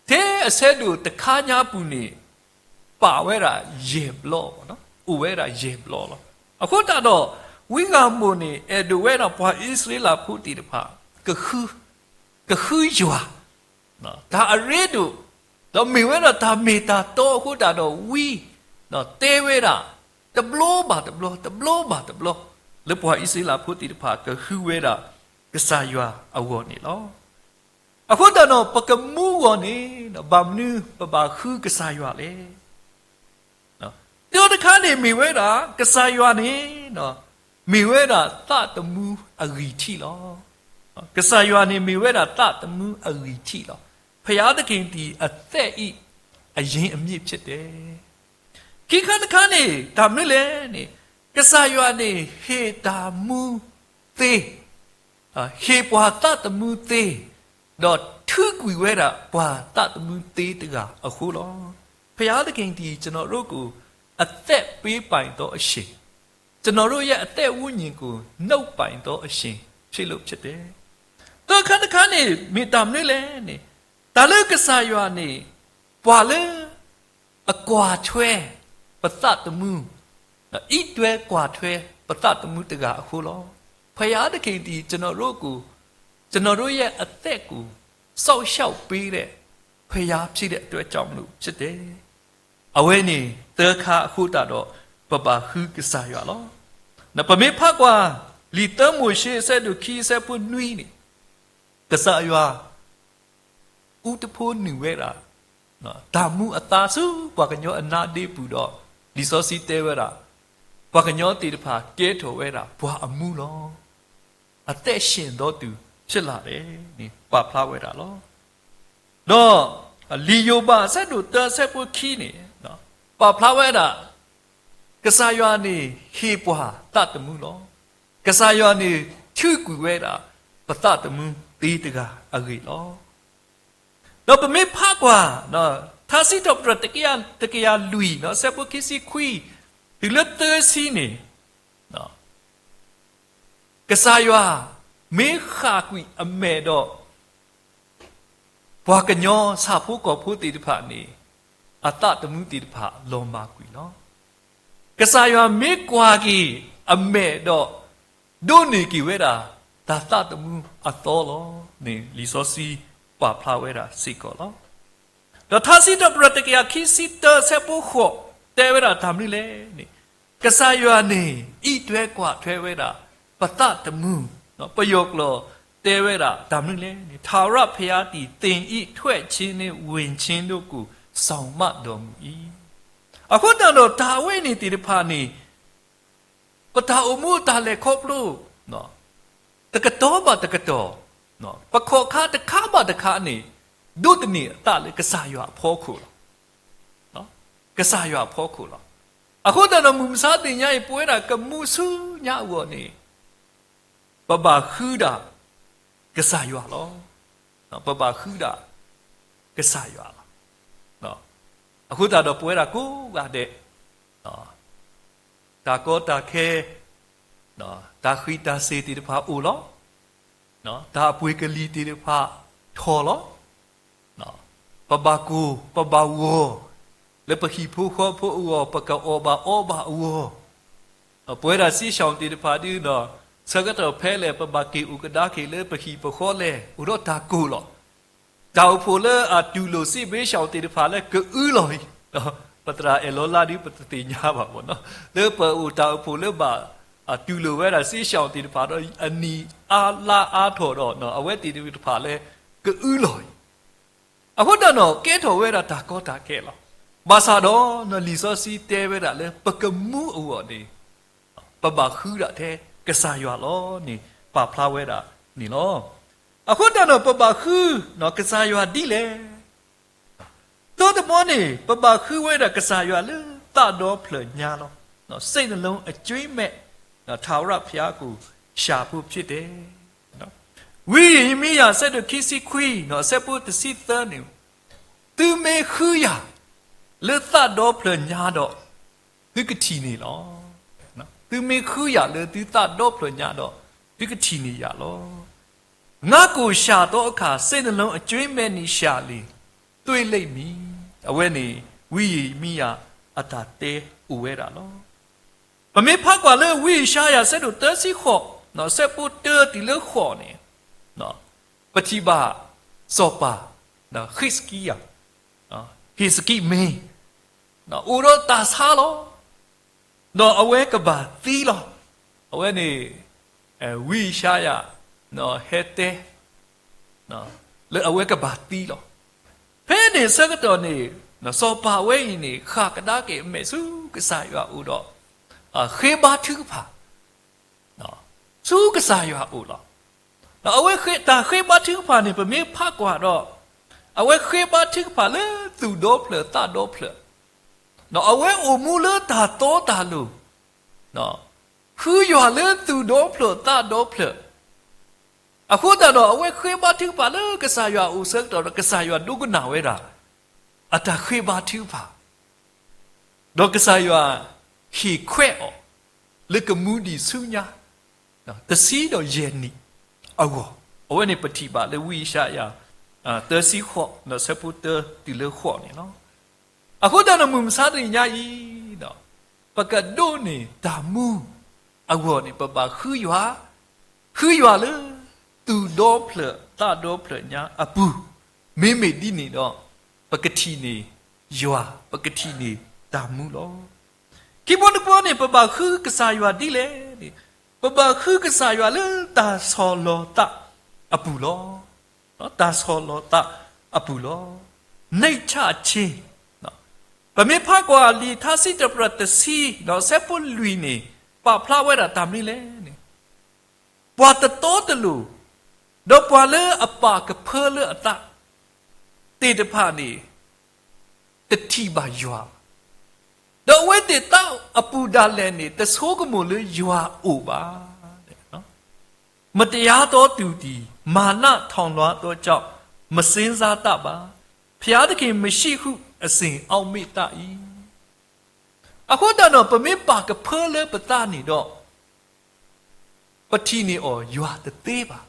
ထဲအဆၢဒိၣ်တခါညါအပူၤန့ၣ် ပာ်ဝဲဒၣ်ယဲၢ်ဘျီ, အိၣ်ဝဲဒၣ်ယဲၢ်ဘျီလီၤ. အဃိသတးဒီး ဝံဂၤမိၢ်န့ၣ် အဲၣ်ဒိးဝဲဒၣ်ပှၤအံၣ်စရ့လးဖိသ့ၣ်တဖၣ် ကဃု, ကဃုယွၤ, တၢ်အရ့ဒိၣ်, ဒီးမ့ၢ်ဝဲဒၣ်တၢ်မ့ၢ်တၢ်တီအဃိသတးဒီးဝံ တဲဝဲဒၣ် တဘျီဘၣ်တဘျီ, တဘျီဘၣ်တဘျီ လၢပှၤအံၣ်စရ့လးဖိသ့ၣ်တဖၣ်ကဃုဝဲဒၣ်ကစၢ်ယွၤအဂီၢ်န့ၣ်လီၤ. အဃိသတးဒီး ပကမူအဂီၢ်န့ၣ် ဘၣ်မနုၤပဘၣ်ဃုကစၢ်ယွၤလဲၣ်. တၢတခါန့ၣ်မ့ၢ်ဝဲဒၣ် ကစၢ်ယွၤန့ၣ် မ့ၢ်ဝဲဒၣ်သးသမူအဂံၢ်ထံးလီၤ. ကစၢ်ယွၤန့ၣ်မ့ၢ်ဝဲဒၣ်သးသမူအဂံၢ်ထံးလီၤ. ဘုရားသခင်သည် အသက်၏အရင်းအမြစ်ဖြစ်တယ်. ခံခါတခါန့ၣ် တၢ်မနုၤလဲၣ်န့ၣ်, ကစၢ်ယွၤန့ၣ်ဟ့ၣ်တၢ်မူသ့, ဟ့ၣ်ပှၤသးသမူသ့, ဒီးထုးကွံာ်ဝဲဒၣ်ပှၤသးသမူသ့တဂၤအဃိလီၤ. ဘုရားသခင်သည် ကျွန်တော်တို့ကို အသက်ပေးပိုင်သောအရှင်, ကျွန်တော်တို့ရဲ့အသက်ဝိညာဉ်ကို နှုတ်ပိုင်သောအရှင်ဖြစ်လို့ဖြစ်တယ်. သၢခါတခါန့ၣ် မ့ၢ်တၢ်မနုၤလဲၣ်န့ၣ်, တၢ်လၢကစၢ်ယွၤန့ၣ် ပှၤလၢ အကွၢ်ထွဲ ပသးသမူ, အံးတွဲကွၢ်ထွဲ ပသးသမူတဂၤအဃိလီၤ. ဘုရားသခင်သည် ကျွန်တော်တို့ကို, ကျွန်တော်တို့ရဲ့အသက်ကို စောင့်ရှောက်ပေးတဲ့ ဘုရားဖြစ်တဲ့အတွက်ကြောင့်မလို့ဖြစ်တယ်. အဝဲန့ၣ် သၢခါအဃိသတးဒီး ပဘၣ်ဃုကစၢ်ယွၤလီၤ. ပမ့ၢ်ဖးကွၢ် လံာ်သၢမိၤၡ့ အဆၢဒိၣ်ခံ အဆၢဖိနွံန့ၣ်, ကစၢ်ယွၤ အူတဖိနုာ်ဝဲဒၣ် တၢ်မူအသါဆူ ပှၤကညီအနါဒ့ပူၤဒီး, လံာ်စီဆှံတဲဝဲဒၣ်, ပှၤကညီသ့ၣ်တဖၣ်ကဲထီၣ်ဝဲဒၣ် ပှၤအမူလီၤ. အသက်ရှင်သောသူဖြစ်လာတယ်န့ၣ် ပာ်ဖျါဝဲဒၣ်လီၤ. ဒီး လံာ်ယိၤဘး အဆၢဒိၣ်တၢ အဆၢဖိခံန့ၣ် ပာ်ဖျါဝဲဒၣ် ကစၢ်ယွၤန့ၣ်ဟ့ၣ်ပှၤသးသမူလီၤ. ကစၢ်ယွၤန့ၣ်ထုးကွံာ်ဝဲဒၣ် ပသးသမူသ့တဂၤအဂ့ၢ်လီၤ. ဒီးပမ့ၢ်ဖးကွၢ် ထါစံးထီၣ်ပတြၢၤ တကယၤလွံၢ် အဆၢဖိခံဆံခွံ တုၤလၢသၢဆံန့ၣ်, ကစၢ်ယွၤမ့ၢ်ဃၣ်ကွံာ်အမဲာ်ဒီး ပှၤကညီဆၣ်ဖိကီၢ်ဖိသ့ၣ်တဖၣ်န့ၣ် အသးသမူသ့ၣ်တဖၣ်လီၤမၢ်ကွံာ်လီၤ. ကစၢ်ယွၤမ့ၢ်ကွၢ်က့ၤအမဲာ်ဒီး ဒိးန့ၢ်က့ၤဝဲဒၣ် တၢ်သးသမူအသီလီၤန့ၣ် လံာ်စီဆှံပာ်ဖျါဝဲဒၣ်စ့ၢ်ကီးလီၤ. ဒီးထါစံးထီၣ်ပတြၢၤ တကယၤခံဆံတၢ အဆၢဖိဃိး တဲဝဲဒ�်တၢ်မနုၤလဲၣ်န့ၣ်, ကစၢ်ယွၤန့ၣ် အံးတွဲကွၢ်ထွဲဝဲဒၣ် ပသးသမူ, ပယီၤကျိာ်တဲဝဲဒၣ်တၢ်မနုၤလဲၣ်န့ၣ်, ထာဝရဘုရားသည် သင်၏ထွက်ခြင်းနှင့်ဝင်ခြင်းတို့ကို စောင့်မတော်မူ၏. အဃိသတးဒီး တၢ်ဝဲန့ၣ်သ့ၣ်တဖၣ်န့ၣ် ပတၢ်အိၣ်မူအတၢ်လဲၤခီဖျိ တကတီၢ်ဘၣ်တကတီၢ်, ပခီၣ်ခါတခါဘၣ်တခါန့ၣ် ဒိးသန့ၤအသးလၢကစၢ်ယွၤအဖီခိၣ်လီၤ. ကစၢ်ယွၤအဖီခိၣ်လီၤ. အဃိသတးဒီး မုၢ်မဆါသ့ၣ်ညါအံၤ ပဝဲဒၣ်ကမူဆူညါအဂီၢ်န့ၣ် ပဘၣ်ဃုဒၣ်ကစၢ်ယွၤလီၤ. ပဘၣ်ဃုဒၣ်ကစၢ်ယွၤလီၤ. အဃိသတးဒီး ပဝဲဒၣ်ကိးဂၤဒဲး တၢ်ကီတၢ်ခဲ, တၢ်ဃံးတၢ်စ့ၤသ့ၣ်တဖၣ်အိၣ်လီၤ. တၢ်အပှ့ၤကလံၤသ့ၣ်တဖၣ်ထီၣ်လီၤ. ပဘၣ်ကိၢ်ပဘၣ်ဂီၤ လၢပဟံၣ်ဖိဃီဖိအဂီၢ် ပကအီၣ်ဘၣ်အီဘၣ်အဂီၢ်, ပဝဲဒၣ်စ့ၢ်ကီးသ့ၣ်တဖၣ်ဒုးဒီး ဆၢကတီၢ်ဖဲလဲၣ် ပဘၣ်က့ၤအိၣ်ကဒါက့ၤလၢပဟံၣ်ပဃီလဲၣ် အိၣ်ဒီးတၢ်ကိၢ်လီၤ. တၢ်အိၣ်ဖှိၣ်လၢအတူၢ်လိာ်စ့ၢ်ဘ့ၣ်စ့ၢ်ကီးသ့ၣ်တဖၣ်လၢကအုလီၤအံၤ, ပသရၣ်အဲၣ်လီၤလါဒုး ပတသ့ၣ်ညါဘၣ်မ့ၢ်နီၤ, လၢပအိၣ်တၢ်အိၣ်ဖှိၣ်လၢဘၣ်တူၢ်လိာ်ဝဲဒၣ်စ့ၢ်ကီးသ့ၣ်တဖၣ်ဒီး အနံၣ်အါလါအါထီၣ်ဒီး အဝဲသ့ၣ်တဖၣ်လၢကအုလီၤအံၤ, အဃိသတးဒီး ကဲထီၣ်ဝဲဒၣ်တၢ်ကီတၢ်ခဲလီၤ. ဘၣ်ဆၣ်ဒီး လံာ်စီဆှံတဲဝဲဒၣ်လၢပကမူအဂီၢ်န့ၣ် ပဘၣ်ဃုဒၣ်ထဲကစၢ်ယွၤလီၤန့ၣ် ပာ်ဖျါဝဲဒၣ်န့ၣ်လီၤ. အဃိသတးဒီး ပဘၣ်ဃုကစၢ်ယွၤဒ်လဲၣ်. တၢတဘီန့ၣ် ပဘၣ်ဃုဝဲဒၣ်ကစၢ်ယွၤလၢသးဒီဖျၢၣ်ညါလီၤ. စိတ်နှလုံးအကြွင်းမဲ့ ထာဝရဘုရားကို ရှာဖို့ဖြစ်တယ်. ဝံယံးရမံယၤ အဆၢဒိၣ်ခံဆံခွံ အဆၢဖိတဆံသၢန့ၣ်, သုမ့ၢ်ဃုယၤ လၢသးဒီဖျၢၣ်ညါဒီး သုကထံၣ်န့ၢ်လီၤ. သုမ့ၢ်ဃုယၤလၢသုသးဒီဖျၢၣ်ညါဒီး သုကထံၣ်န့ၢ်ယၤလီၤ. ငါ့ကိုရှာသောအခါ စိတ်နှလုံးအကြွင်းမဲ့နှင့်ရှာလျှင် တွေ့လိမ့်မည်. အဝဲန့ၣ် ဝံယံးရမံယၤအတၢ်တဲအိၣ်ဝဲဒၣ်လီၤ. ပမ့ၢ်ဖးကွၢ်လၢဝံယၡါယၤ အဆၢဒိၣ်သၢဆံဃိး အဆၢဖိတၢတုၤလၢဃိးန့ၣ်, ပထံၣ်ဘၣ်စီၤပၤ ဟ့းစကံယၤ, ဟ့းစကံမ့ၢ် အိၣ်ဒီးတၢ်ဆါလီၤ. ဒီးအဝဲကဘၣ်သံလီၤ. အဝဲန့ၣ် ဝံယၡါယၤ ဟဲတဲ လၢအဝဲကဘၣ်သံလီၤ. ဖဲန့ၣ်ဆၢကတီၢ်န့ၣ် စီၤပၤဝဲအံၤန့ၣ် ဃၣ်ကဒါက့ၤအမဲာ်ဆူကစၢ်ယွၤအအိၣ်ဒီး ဃ့ဘါထုကဖၣ် ဆူကစၢ်ယွၤအအိၣ်လီၤ. ဒီးအဝဲတၢ်ဃ့ဘါထုကဖၣ်န့ၣ် ပမ့ၢ်ဖးကွၢ်ဒီး အဝဲဃ့ဘါထုကဖၣ်လၢသူၣ်ဒီဖျၢၣ်သးဒီဖျၢၣ် အဝဲအိၣ်မူလၢတၢ်တီတၢ်လိၤ, ဃုယွၤလၢသူၣ်ဒီဖျၢၣ်သးဒီဖျၢၣ်, အဃိသတးဒီး အဝဲဃ့ဘါထုကဖၣ်လၢကစၢ်ယွၤအအိၣ်ဆၢကတီၢ်ဒီး ကစၢ်ယွၤဒိကနၣ်ဝဲဒၣ် အတၢ်ဃ့ဘါထုကဖၣ်, ဒီးကစၢ်ယွၤဟ့ၣ်ခွဲးအီၤ လၢကမူဒံးဆူညါ တဆံဒီးယဲၢ်နံၣ်အဂီၢ်, အဝဲန့ၣ်ပထံၣ်ဘၣ်လၢဝံယၡါယၤ သၢဆံဃိး ဆၢဖိတၢတုၤလၢဃိးန့ၣ်လီၤ. အဃိသတးဒီး မုၢ်မဆါတနံၤညါအံၤဒီး ပကဒိးန့ၢ်တၢ်မူအဂီၢ်န့ၣ် ပဘၣ်ဃုယွၤ, ဃုယွၤလၢ သူၣ်ဒီဖျၢၣ်သးဒီဖျၢၣ်ညါအပူၤ, မ့မ့ၢ်ဒ်န့ၣ်ဒီး ပကထံၣ်န့ၢ်ယွၤ, ပကထံၣ်န့ၢ်တၢ်မူလီၤ. ခံဘီတဘီန့ၣ် ပဘၣ်ဃုကစၢ်ယွၤဒ်လဲၣ်န့ၣ်, ပဘၣ်ဃုကစၢ်ယွၤလၢတၢ်ဆီၣ်လီၤသးအပူၤလီၤ. တၢ်ဆီၣ်လီၤသးအပူၤလီၤ. နံၣ်ထၣ်ဆ့, ပမ့ၢ်ဖးကွၢ်လံာ်ထါစံးထီၣ်ပတြၢၤတဆံ ဒီးဆၢဖိလွံၢ်န့ၣ် ပာ်ဖျါဝဲဒၣ်တၢ်မနုၤလဲၣ်န့ၣ်, ပှၤတတီတလိၤ, ဒီးပှၤလၢအပာ်ကဖၢလၢအသးသ့ၣ်တဖၣ်န့ၣ် တထံၣ်ဘၣ်ယွၤဘၣ်. ဒီးအဝဲသ့ၣ်သးအပူၤဒၣ်လဲာ်န့ၣ် တဆိကမိၣ်လၢယွၤအိၣ်ဘၣ်. မတရားသောသူသည် မာနထောင်လွှားသောကြောင့် မစဉ်းစားတတ်ပါ။ ဘုရားသခင်မရှိဟု အစဉ်အောက်မေ့တတ်၏. အဃိသတးဒီး ပမ့ၢ်ပာ်ကဖၢလၢပသးန့ၣ်ဒီး ပထံၣ်န့ၢ်အီၤယွၤတသ့ဘၣ်.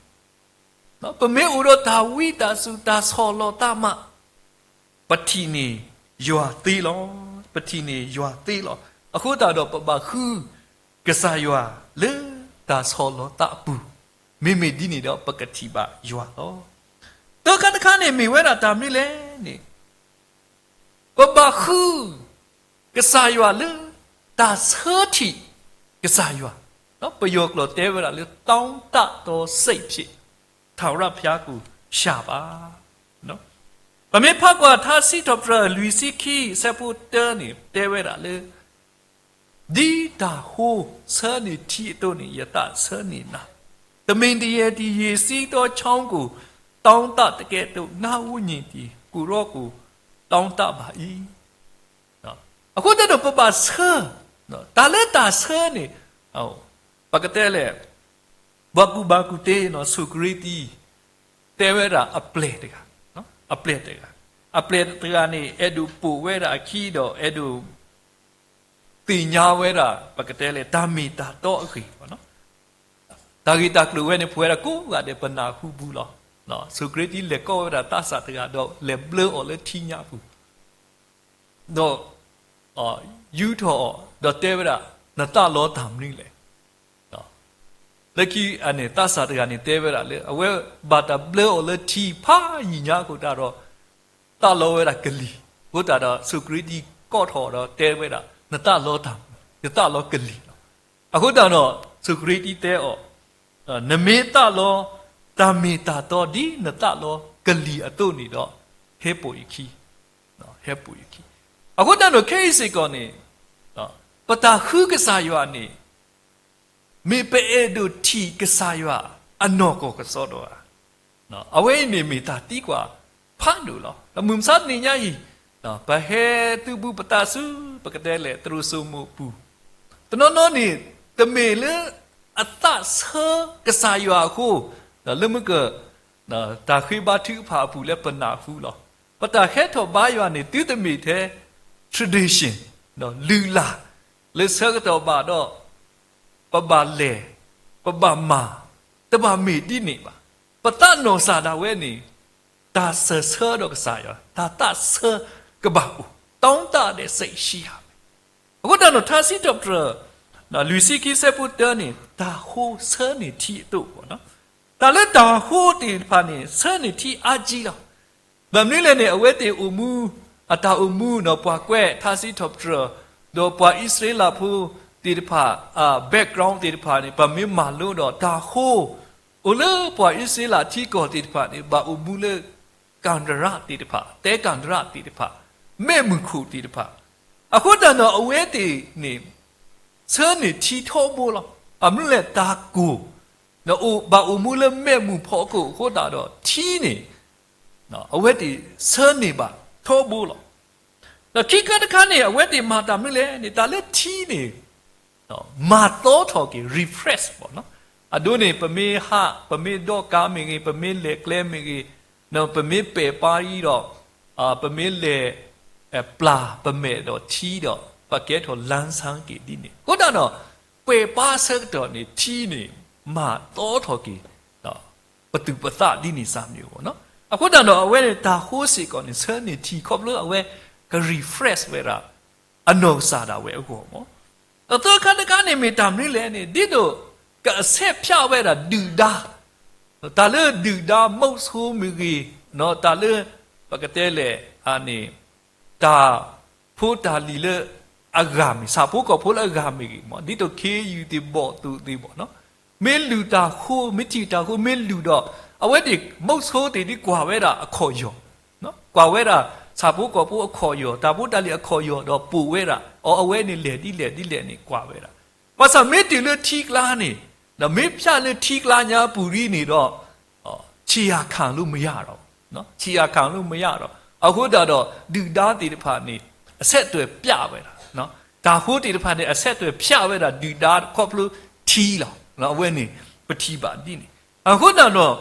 ပမ့ၢ်အိၣ်ဒီးတၢ်ဝံတၢ်စူၤတၢ်ဆီၣ်လီၤသးမး ပထံၣ်န့ၢ်ယွၤသ့လီၤ. ပထံၣ်န့ၢ်ယွၤသ့လီၤ. အဃိသတးဒီး ပဘၣ်ဃုကစၢ်ယွၤလၢတၢ်ဆီၣ်လီၤသးအပူၤ, မ့မ့ၢ်ဒ်န့ၣ်ဒီး ပကထံၣ်ဘၣ်ယွၤလီၤ. သၢခါတခါန့ၣ် မ့ၢ်ဝဲဒၣ်တၢ်မနုၤလဲၣ်န့ၣ်, ပဘၣ်ဃုကစၢ်ယွၤလၢတၢ်ဆၢထံၣ်ကစၢ်ယွၤ, ပယီၤကျိာ်တဲဝဲဒၣ်လၢ တောင့်တသောစိတ်ဖြင့် ထာဝရဘုရားကို ရှာပါ. ပမ့ၢ်ဖးကွၢ်ထါစံးထီၣ်ပတြၢၤလွံၢ်ဆံခံ ဆၢဖိတၢန့ၣ် တဲဝဲဒၣ်လၢ ဒ်တၢ်ဟိဆၢန့ၢ်ထံအသိးန့ၣ် ယသးဆၢန့ၢ်နၤ, သမ့ၢ်တယဲၢ်တံၢ်ရေစီးသောချောင်းကို တောင့်တသကဲ့သို့ ငါ့ဝိညာဉ်သည် ကိုယ်တော်ကို တောင့်တပါ၏. အဃိသတးဒီး ပဘၣ်ဆၢ, တၢ်လၢတၢ်ဆၢန့ၣ်, ပကတဲလဲၣ်, ပှၤကူၣ်ဘၣ်ကူၣ်သ့ စီၤကရ့တံ တဲဝဲဒၣ်အပျဲၢ်တဂၤ, အပျဲၢ်တဂၤ, အပျဲၢ်တဂၤန့ၣ် အဲၣ်ဒိးပိာ်ဝဲဒၣ်အခံဒီး အဲၣ်ဒိး သ့ၣ်ညါဝဲဒၣ် ပကတဲလဲၣ် တၢ်မ့ၢ်တၢ်တီအဂ့ၢ်, တၢ်ဂ့ၢ်တၢ်ကျိၤဝဲန့ၣ် ပဝဲဒၣ်ကိးဂၤဒဲး ပနၢ်ဟူဘူးလီၤ. စီၤကရ့တံ လဲၤကိးဝဲဒၣ်သးစၢ်တဂၤဒီး လဲၤဘျၢအီၤလၢထံညါပူၤ, ဒီး ယူထီၣ်အီၤ ဒီးတဲဝဲဒၣ် နသးလီတၢ်မနုၤလဲၣ်. လၢခံန့ၣ် သးစၢ်တဂၤန့ၣ် တဲဝဲဒၣ်လၢ အဝဲဘၣ်တၢ်ဘျၢအီၤလၢထံဖးယံာ်ညါအဃိသတးဒီး သးလီဝဲဒၣ်ကလံၤ, အဃိသတးဒီး စီၤကရ့တံ ကိးထီၣ်ဒီးတဲဝဲဒၣ် နသးလီတၢ်, ယသးလီကလံၤလီၤ. အဃိသတးဒီး စီၤကရ့တံတဲအီၤ, နမ့ၢ်သးလီ တၢ်မ့ၢ်တၢ်တီဒ်နသးလီကလံၤအသိးန့ၣ်ဒီး ဟဲပိာ်ယခံ, ဟဲပိာ်ယခံ. အဃိသတးဒီး ခဲအံၤစ့ၢ်ကီးန့ၣ် ပတၢ်ဃုကစၢ်ယွၤန့ၣ် မ့ၢ်ပအဲၣ်ဒိးထံၣ်ကစၢ်ယွၤအနီၢ်ကီၢ်ကစီဒီဧါ. အဝဲအံၤန့ၣ် မ့ၢ်တၢ်သံကွၢ်ဖးဒိၣ်လီၤ. ဒီးမုၢ်မဆါတနံၤညါအံၤ ပဟဲသုးဘူးပသးဆူ ပကတဲလဲၣ် သရိာ်စိမိၣ်ပူၤ, တနီၤနီၤန့ၣ် တမ့ၢ်လၢအသးဆၢကစၢ်ယွၤအဃိ, လၢမုၢ်က တၢ်ဃ့ဘါထုကဖၣ်အပူၤလၢပနၢ်ဟူလီၤ. ပတၢ်ဟဲထီၣ်ဘါယွၤန့ၣ် သုတမ့ၢ်ထဲ tradition လုၢ်လၢ် လၢဆၢကတီၢ်ဘၣ်ဒီး ပဘၣ်လဲၤ ပဘၣ်မၤ တဘၣ်မ့ၢ်ဒ်န့ၣ်ဘၣ်. ပသးနီၢ်စၢ်ဒၣ်ဝဲန့ၣ် တၢ်စၢၢ်ဆၢဒီးကစၢ်ယွၤ တၢ်သးဆၢကဘၣ်အိၣ် တောင့်တတဲ့စိတ်ရှိရမယ်. အဃိသတးဒီး ထါစံးထီၣ်ပတြၢၤ လွံၢ်ဆံခံဆၢဖိတၢန့ၣ် တၢ်ဟိဆၢန့ၢ်ထံအသိး, တၢ်လၢတၢ်ဟိသ့ၣ်တဖၣ်န့ၣ် ဆၢန့ၢ်ထံအါကံလီၤ. ဘၣ်မနုၤလဲၣ်န့ၣ် အဝဲသ့ၣ်အိၣ်မူ အတၢ်အိၣ်မူဒီး ပှၤကွဲးထါစံးထီၣ်ပတြၢၤ ဒီးပှၤအံၣ်စရ့လးဖိသ့ၣ်တဖၣ် အ background သ့ၣ်တဖၣ်န့ၣ် ပမ့ၢ်မၤလိဒီး တၢ်ဟိ အိၣ်လၢပှၤအံၣ်စရ့လးထံကီၢ်သ့ၣ်တဖၣ်န့ၣ် ဘၣ်အိၣ်မူလၢ ကၤဒရၣ်သ့ၣ်တဖၣ် တဲကၤဒရၣ်သ့ၣ်တဖၣ် မဲးမုၢ်ခိၣ်သ့ၣ်တဖၣ်, အဃိသတးဒီး အဝဲသ့ၣ်န့ၣ် ဆၢန့ၢ်ထံထီဘိလီၤ. ဘၣ်မနုၤလဲၣ် တၢ်ကိၢ် ဒီးဘၣ်အိၣ်မူလၢမဲးမုၢ်ဖီခိၣ်အဃိသတးဒီး ထံန့ၣ် အဝဲသ့ၣ်ဆၢန့ၢ်ဘၣ်ထီဘိလီၤ. ဒီးခံခါတခါန့ၣ် အဝဲသ့ၣ်မၤတၢ်မနုၤလဲၣ်န့ၣ် တၢ်လၢထံန့ၣ် မၤသီထီၣ်က့ၤ refresh ပေါ့နော်. အဒိန့ၣ် ပမ့ၢ်ဟး ပမ့ၢ်ဒိးကါမ့ၢ်ဂ့ၤ, ပမ့ၢ်လဲၤကျဲမ့ၢ်ဂ့ၤ, ပမ့ၢ်ပဲာ်ပၢ်အံၤဒီး ပမ့ၢ်လဲၤ ပျၢ်ပမဲာ်ဒီးထံဒီး ပကဲထီၣ်လန်းဆန်းက့ၤဒ်န့ၣ်. အဃိသတးဒီး ပှဲၤပၢ်ဆၢကတီၢ်န့ၣ် ထံန့ၣ် မၤသီထီၣ်က့ၤ ပသူၣ်ပသးဒ်န့ၣ်စၢ်မ့ၢ်အိၣ်ပေါ့နော်. အဃိသတးဒီး အဝဲန့ၣ်တၢ်ဃိစ့ၢ်ကီးန့ၣ် ဆၢန့ၢ်ထံခီဖျိအဝဲက refresh ဝဲဒၣ် အနီၢ်ကစၢ်ဒၣ်ဝဲအဂီၢ်မ့ၢ်. အသၢခါတခါန့ၣ်မ့ၢ်တၢ်မနုၤလဲၣ်န့ၣ် ဒ်သိးကအဆဲးဖၠးဝဲဒၣ်ဒုၣ်ဒါ, တၢ်လၢဒုၣ်ဒါမီၣ်ဆိမ့ၢ်ဂ့ၤ, တၢ်လၢ ပကတဲလဲၣ်န့ၣ် တၢ်ဖိတၢ်လံၤလၢအဂၤမ့ၢ် ဆၣ်ဖိကီၢ်ဖိလၢအဂၤမ့ၢ်ဂ့ၤမ့ၢ် ဒ်သိးခ့ယုၢ်သ့ၣ်ဘီၣ်သိၣ်သ့ၣ်ဘီၣ် မ့ၢ်လုၢ်တၢ်ဃိ မ့ၢ်ထံၣ်တၢ်ဃိ မ့ၢ်လုၢ်ဒီး အဝဲသ့ၣ်မီၣ်ဆိသ့ၣ်ဒ်ကွၢ်ဝဲဒၣ်အခီၣ်ယီၢ်, ကွၢ်ဝဲဒၣ် ဆၣ်ဖိကီၢ်ဖိအခီၣ်ယီၢ် တၢ်ဖိတၢ်လံၤအခီၣ်ယီၢ်ဒီးပိာ်ဝဲဒၣ် အီၤအဝဲန့ၣ်လဲၤဒ်လဲၣ်ဒ်လဲၣ်န့ၣ်ကွၢ်ဝဲဒၣ်. ဘၣ်ဆၣ်မ့ၢ်တုၤလၢထံကျါန့ၣ် ဒီးမ့ၢ်ဖၠးလၢထံကျါညါပူၤဒ်န့ၣ်ဒီး ခြေရာခံလို့မရတော့ဘူး, ခြေရာခံလို့မရတော့ဘူး. အဃိသတးဒီး ဒုၣ်ဒါသ့ၣ်တဖၣ်န့ၣ် အဆက်အသွယ်ပြတ်ဝဲဒၣ်, တၢ်ဃိသ့ၣ်တဖၣ်န့ၣ် အဆက်အသွယ်ဖြတ်ဝဲဒၣ် ဒုၣ်ဒါခီဖျိထံလီၤ. အဝဲန့ၣ် ပထံၣ်ဘၣ်ဒ်န့ၣ်. အဃိသတးဒီး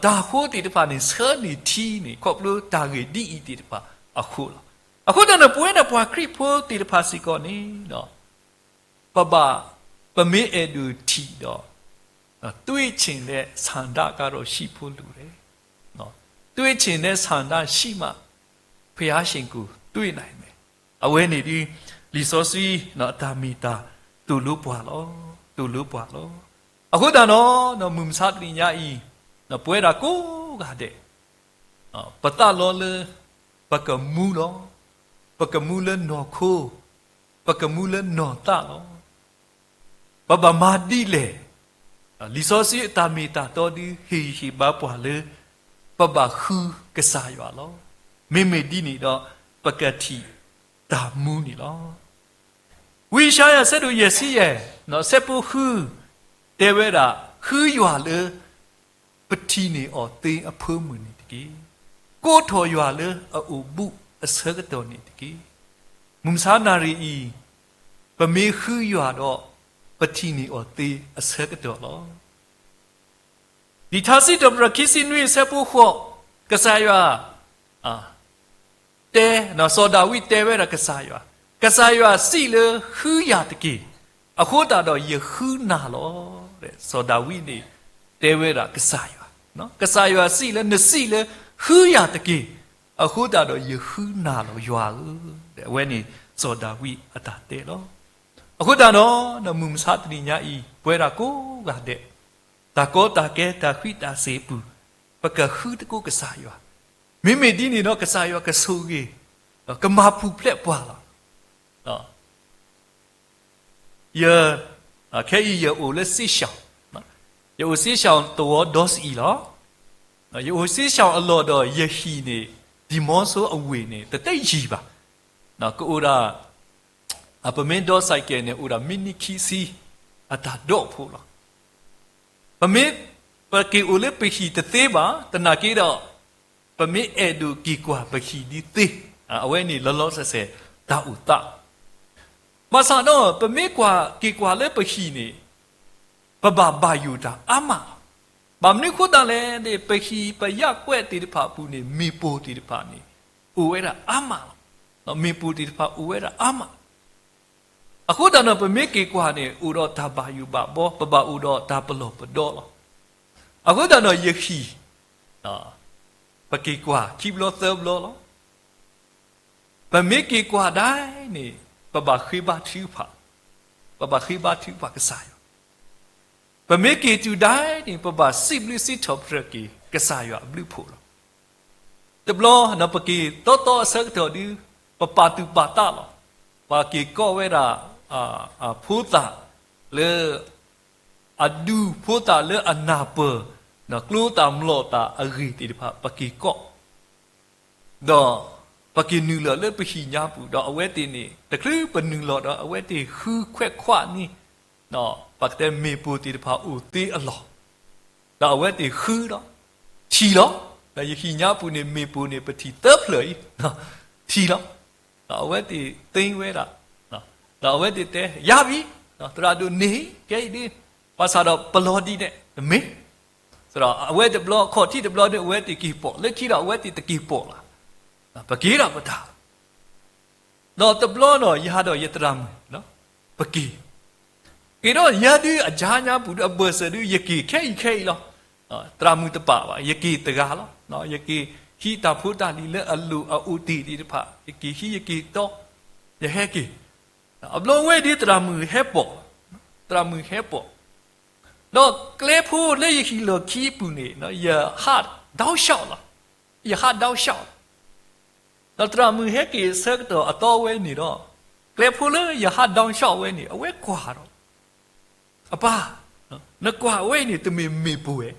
တၢ်ဃိသ့ၣ်တဖၣ်န့ၣ် ဆၢန့ၢ်ထံန့ၣ် ခီဖျိတၢ်ဂ့ၢ်ဒ်အံၤသ့ၣ်တဖၣ်အဃိလီၤ. အဃိသတးဒီး ပဝဲဒၣ်ပှၤခရံာ်ဖိသ့ၣ်တဖၣ်စ့ၢ်ကီးန့ၣ် ပဘၣ် ပမ့ၢ်အဲၣ်ဒိးထံၣ်ဒီး တွေ့ချင်တဲ့ဆန္ဒကတော့ရှိဖို့လိုတယ်, တွေ့ချင်တဲ့ဆန္ဒရှိမှ ဘုရားရှင်ကိုတွေ့နိုင်မယ်. အဝဲန့ၣ်ဒ် လံာ်စီဆှံအတၢ်မ့ၢ်တၢ် သိၣ်လိပှၤလီၤ, သိၣ်လိပှၤလီၤ. အဃိသတးဒီး မုၢ်မဆါတနံၤညါအံၤ ပဝဲဒၣ်ကိးဂၤဒဲး ပသးလီလၢ ပကမူလီၤ, ပကမူလၢနီၢ်ခိ, ပကမူလၢနီၢ်သးလီၤ. ပဘၣ်မၤဒ်လဲၣ်. လံာ်စီဆှံအတၢ်မ့ၢ်တၢ်တီဒုး ဟ့ၣ်ဂံၢ်ဟ့ၣ်ဘါပှၤလၢ ပဘၣ်ဃုကစၢ်ယွၤလီၤ. မ့မ့ၢ်ဒ်န့ၣ်ဒီး ပကထံၣ်တၢ်မူန့ၣ်လီၤ. ဝံယၡါယၤ အဆၢဒိၣ်ယဲၢ်ဆံယဲၢ် အဆၢဖိဃု တဲဝဲဒၣ် ဃုယွၤလၢ ပထံၣ်န့ၢ်အီၤသ့အဖၢမုၢ်န့ၣ်တက့ၢ်. ကိးထီၣ်ယွၤလၢအအိၣ်ဘူးအဆၢကတီၢ်န့ၣ်တက့ၢ်. မုၢ်မဆါနၣ်ရံၣ်အံၤ ပမ့ၢ်ဃုယွၤဒီး ပထံၣ်န့ၢ်အီၤသ့အဆၢကတီၢ်လီၤ. လံာ်ထါစံးထီၣ်ပတြၢၤခံဆံနွံအဆၢဖိဃိး, ကစၢ်ယွၤ တဲ, စီၤဒၤဝံးတဲဝဲဒၣ်ကစၢ်ယွၤ, ကစၢ်ယွၤစံးလၢဃုယၤတက့ၢ်, အဃိသတးဒီးယဃုနၤလီၤ. စီၤဒၤဝံးန့ၣ် တဲဝဲဒၣ်ကစၢ်ယွၤ, ကစၢ်ယွၤစံးလၢနစံးလၢဃုယၤတက့ၢ်, အဃိသတးဒီးယဃုနၤလီၤ ယွၤဧၢ. အဝဲန့ၣ်စီၤဒၤဝံးအတၢ်တဲလီၤ. အဃိသတးဒီး မုၢ်မဆါတနံၤညါအံၤ ပဝဲဒၣ်ကိးဂၤဒဲး တၢ်ကီတၢ်ခဲ တၢ်ဃံးတၢ်စ့ၤအပူၤ ပကဃုသကိးကစၢ်ယွၤ, မ့မ့ၢ်ဒ်န့ၣ်ဒီး ကစၢ်ယွၤကဆိၣ်ဂ့ၤ ကမၤပူၤဖျဲးပှၤလီၤ. ယ, ခဲအံၤယအိၣ်လၢစ့ၢ်ရှၢၣ်, ယအိၣ်စ့ၢ်ရှၢၣ်သဝီဒီစံၣ်လီၤ. ယအိၣ်စ့ၢ်ရှၢၣ်အလီၢ်ဒီးယဟံၣ်န့ၣ် ဒံၣ်မီဆိအဝ့ၢ်န့ၣ် တသ့ယံာ်ဘၣ်. ကအိၣ်ဒၣ် ပမ့ၢ်ဒိးစဲးကဲးန့ၣ် အိၣ်ဒၣ်မံးနံးခံဆံ အတၢ်ဒိးဖိလီၤ. ပမ့ၢ်, ပက့ၤအိၣ်လၢပဟံၣ်တသ့ဘၣ်, သနာ်က့ဒီး ပမ့ၢ်အဲၣ်ဒိးက့ၤကွၢ်ပဟံၣ်ဒ်သ့, အဝဲန့ၣ်လီၤလီၤဆဲးဆဲးတၢ်အိၣ်သး. ဘၣ်ဆၣ်ဒီး ပမ့ၢ်ကွၢ်က့ၤကွၢ်လၢပဟံၣ်န့ၣ် ပဘၣ်ဘၣ်ယိၣ်တၢ်အါမးလီၤ. ဘၣ်မနုၤအဃိသတးလဲၣ်န့ၣ် ပဟံၣ်ပယၣ်ကွဲးသ့ၣ်တဖၣ်အပူၤန့ၣ် မ့ၣ်ပိၢ်သ့ၣ်တဖၣ်န့ၣ် အိၣ်ဝဲဒၣ်အါမးလီၤ. မ့ၣ်ပိၢ်သ့ၣ်တဖၣ်အိၣ်ဝဲဒၣ်အါမးလီၤ. အဃိသတးဒီး ပမ့ၢ်က့ၤကွၢ်န့ၣ် အိၣ်ဒီးတၢ်ဘၣ်ယိၣ်ဘၣ်ဘီ, ပဘၣ်အိၣ်ဒီးတၢ်ပလီၢ်ပဒီလီၤ. အဃိသတးဒီးယဟံၣ် ပက့ၤကွၢ်ခံဘျီသၢဘျီလီၤ. ပမ့ၢ်က့ၤကွၢ်ဒၣ်န့ၣ် ပဘၣ်ဃ့ဘါထုကဖၣ်, ပဘၣ်ဃ့ဘါထုကဖၣ်ကစၢ်ယွၤ. ပမ့ၢ်က့ၤတုၤဒၣ်န့ၣ် ပဘၣ်စံးဘျုးစံးထီၣ်ပတြၢၤက့ၤ ကစၢ်ယွၤအဘျုးအဖှိၣ်လီၤ. တဘျီ ပက့ၤတီတီအဆၢကတီၢ်ဒုး ပပာ်သူၣ်ပာ်သးလီၤ. ပက့ၤကိးဝဲဒၣ် ဖိသၣ်လၢ အဒူ ဖိသၣ်လၢအနၢ်ပၢၢ် ကျိသၣ်မျိာ်သၣ်အဂ့ၢ်သ့ၣ်တဖၣ် ပက့ၤကိး ဒီးပက့ၤနုာ်လီၤလၢပဟံၣ်ညါပူၤ ဒီးအဝဲသ့ၣ်န့ၣ် တချုးပနုာ်လီၤဒီး အဝဲသ့ၣ်ဃုခွဲးခွးန့ၣ် ပကတဲမ့ၣ်ပိၢ်သ့ၣ်တဖၣ်အိၣ်သ့အလီၢ်, ဒီးအဝဲသ့ၣ်ဃုဒီး ထံၣ်လီၤ. ဒီးယဟံၣ်ညါပူၤန့ၣ် မ့ၣ်ပိၢ်န့ၣ် ပထံၣ်သၢဖျၢၣ်အံၤ ထံၣ်လီၤ. ဒီးအဝဲသ့ၣ်သ့ဝဲဒၣ်, ဒီးအဝဲသ့ၣ်တဲ ယၤဘံ, သရၣ်ဒိၣ်န့ၣ် ခဲအံၤဒုး, ဘၣ်ဆၣ်ဒီးပလီၢ်ဒ်န့ၣ် တမ့ၢ်, သရၣ် အဝဲတဘျီ ခီၣ်ထံးတဘျီဒီး အဝဲသ့ၣ်က့ၤပိာ်, လၢခံဒီးအဝဲသ့ၣ်တက့ၤပိာ်လီၤ, ပက့ၤဒီးပတၢ် ဒီးတဘျီဒီး ယၤဒီးယသရၣ်မုၣ် ပက့ၤ, က့ၤဒီးယဲဒုးအကၠါညါပူၤဒုး အဘၢၣ်စၢၤဒုး ယက့ၤခဲအံၤခဲအံၤလီၤ. သရၣ်မုၣ်တပာ်ဘၣ်, ယက့ၤတဂၤလီၤ. ယက့ၤဟံးတၢ်ဖိတၢ်လံၤလၢအလိၣ်အအိၣ်တ့ၢ်သ့ၣ်တဖၣ်, ယက့ၤဟံးယက့ၤတီ, ယဟဲက့ၤ. အဘျီဝဲဒုးသရၣ်မုၣ်ဟဲပိာ်, သရၣ်မုၣ်ဟဲပိာ်, ဒီးကျဲဖိလၢယဟံၣ်လီၢ်ခံအပူၤန့ၣ် ယဟးဒီရှီၣ်လီၤ, ယဟးဒီရှီၣ်လီၤ. ဒီးသရၣ်မုၣ်ဟဲက့ၤအဆၢကတီၢ်အသီဝဲန့ၣ်ဒီး, ကျဲဖိလၢယဟးဒီရှီၣ်ဝဲန့ၣ် အဝဲကွၢ်ဒီး, အပၢ်, နကွၢ်ဝဲအံၤန့ၣ် တမ့ၢ်မ့ၣ်ပိၢ်ဧါ,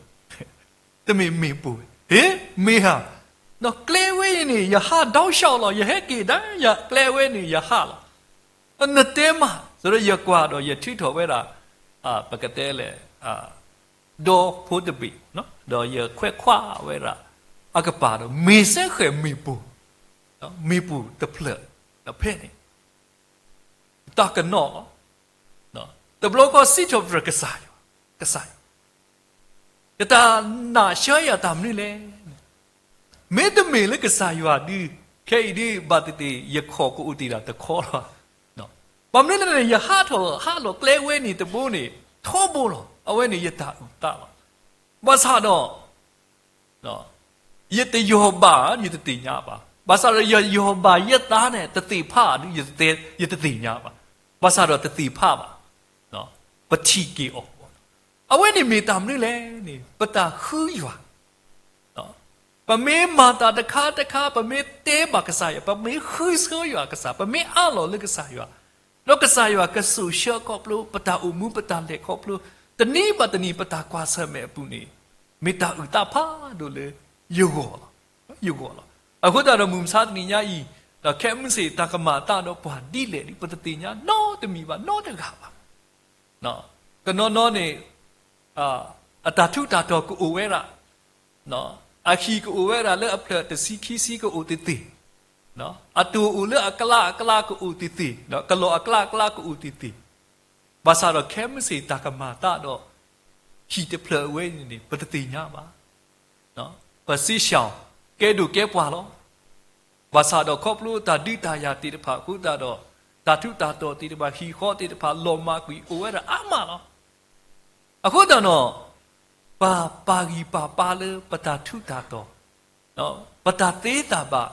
တမ့ၢ်မ့ၣ်ပိၢ်ဧါ, ဟ့, မ့ၢ်ဧါ, ဒီးကျဲဝဲအံၤန့ၣ် ယဟးဒီရှီၣ်လီၤ, ယဟဲက့ၤဒၣ် ကျဲဝဲန့ၣ် ယဟးလီၤ. နတဲမး, ဆိုတော့ ယကွၢ်ဒီးယထုးထီၣ်ဝဲဒၣ်, ပကတဲလဲၣ်, ဒီဖိတဘ့ၣ်, ဒီးယခွဲးခွါဝဲဒၣ်, အကပၤဒီး မ့ၢ်စ့ၢ်ကီးမ့ၣ်ပိၢ်, မ့ၣ်ပိၢ်တဖျၢၣ်, ဒီးဖဲန့ၣ် တၢ်ကနီၣ်လီၤ. တဘျီဃီစံးထီၣ်ပတြၢၤကစၢ်ယွၤ, ကစၢ်ယွၤ, ကတၢ်နာ်ဆှၢယၤတၢ်မနုၤလဲၣ်. မ့တမ့ၢ်လၢကစၢ်ယွၤဒုး, ခဲအံၤဒုး ဘၣ်သ့ၣ်သ့ၣ် ယခီၣ်ကအိၣ်တ့ၢ်ဒၣ်တခီလီၤ. ဘၣ်မနုၤလဲၣ်န့ၣ် ယဟးထီၣ်ဟးလီၤကျဲဝဲန့ၣ်တဘိန့ၣ် ထီဘိလီၤ. အဝဲန့ၣ်ယတၢ်အုၣ်သးလီၤ. ဘၣ်ဆၣ်ဒီး ယတယီၢ်ဘၣ် ယတသ့ၣ်ညါဘၣ်. ဘၣ်ဆၣ်ဒီးယယီၢ်ဘၣ်ယသးန့ၣ် တသ့ၣ်ဖးဒုး ယတသ့ၣ်ညါဘၣ်. ဘၣ်ဆၣ်ဒီးတသ့ၣ်ဖးဘၣ်. ပထံၣ်က့ၤအီၤ. အဝဲန့ၣ်မ့ၢ်တၢ်မနုၤလဲၣ်န့ၣ် ပတၢ်ဃုယွၤ ပမ့ၢ်မၤတၢ်တခါတခါ ပမ့ၢ်တဲဘၣ်ကစၢ်ယွၤ, ပမ့ၢ်ဃုဆၢယွၤကစၢ်, ပမ့ၢ်အးလီၤလၢကစၢ်ယွၤ, ဒီးကစၢ်ယွၤကစိာ်ဆှၢခီဖျိ ပတၢ်အိၣ်မူပတၢ်လဲၤခီဖျိ, တနံၤဘၣ်တနံၤပတၢ်ကွၢ်ဆၢၣ်မဲာ်အပူၤန့ၣ် မ့ၢ်တၢ်အုၣ်သးဖးဒိၣ်လၢယဂီၢ်လီၤ. ယဂီၢ်လီၤ. အဃိသတးဒီးမုၢ်မဆါတနံၤညါအံၤ, ဒီးခဲမုၢ်ဆ့ၣ်တၢ်ကမၤအသးဒီးပှၤဒ်လဲၣ်ဒီး ပတသ့ၣ်ညါနီတမံၤဘၣ် နီတဂၤဘၣ်. တနီၤနီၤန့ၣ် အတၢ်ထူးတၢ်တီၤကအိၣ်ဝဲဒၣ်, အဟံၣ်ကအိၣ်ဝဲဒၣ်လၢအဖျၢၣ်တဆံခံဆံကအိၣ်သ့သ့, အတိၢ်အိၣ်လၢအကျါအကျါကအိၣ်သ့သ့, ကလီၤအကျါအကျါကအိၣ်သ့သ့, ဘၣ်ဆၣ်ဒီးခဲမုၢ်ဆ့ၣ်တၢ်ကမၤအသးဒီး ဟံၣ်တဖျၢၣ်အဝဲန့ၣ်န့ၣ် ပတသ့ၣ်ညါဘၣ်. ပစ့ဆှီၤ ကဲဒိၣ်ကဲပှၢ်လီၤ. ဘၣ်ဆၣ်ဒီးခီဖျိတၢ်ဒုးတၢ်ယၤသ့ၣ်တဖၣ်အဃိသတးဒီး တၢ်ထူးတၢ်တီၤသ့ၣ်တဖၣ် ဟံၣ်ဃီသ့ၣ်တဖၣ် လီၤမၢ်ကွံာ်အိၣ်ဝဲဒၣ်အါမးလီၤ. အဃိသတးဒီး ပပာ်ဂံၢ်ပာ်ဘါလၢပတၢ်ထူးတၢ်တီၤ, ပတၢ်သ့တၢ်ဘၣ်,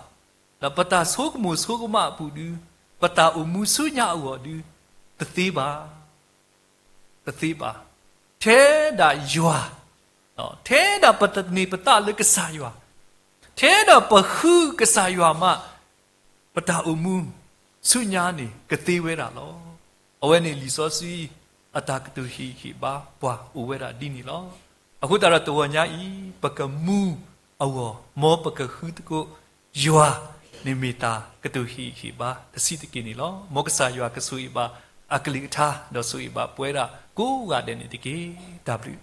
ဒီးပတၢ်ဆိကမိၣ်ဆိကမးအပူၤဒုး, ပတၢ်အိၣ်မူဆူညါအဂီၢ်ဒုး, တသ့ဘၣ်. တသ့ဘၣ်. ထဲဒၣ်ယွၤ, ထဲဒၣ်ပသန့ၤပသးလၢကစၢ်ယွၤ, ထဲဒၣ်ပဃုကစၢ်ယွၤမး, ပတၢ်အိၣ်မူဆူညါန့ၣ် ကသ့ဝဲဒၣ်လီၤ. အဝဲန့ၣ်လံာ်စီဆှံအတၢ်ကတိၤဟ့ၣ်ဂံၢ်ဟ့ၣ်ဘါပှၤအိၣ်ဝဲဒၣ်ဒ်န့ၣ်လီၤ. အဃိသတးဒီးတဂီၤညါအံၤ ပကမူအဂီၢ် မ်ပကဃုသကိးယွၤ န့ၣ်မ့ၢ်တၢ်ကတိၤဟ့ၣ်ဂံၢ်ဟ့ၣ်ဘါတဆံးတက့ၢ်န့ၣ်လီၤ. မ်ကစၢ်ယွၤကဆိၣ်ဂ့ၤဘၣ်အကလုၢ်ကထါ ဒီးဆိၣ်ဂ့ၤဘၣ်ပဝဲဒၣ်ကိးဂၤဒဲးန့ၣ်တက့ၢ်. တၢ်ဘျုး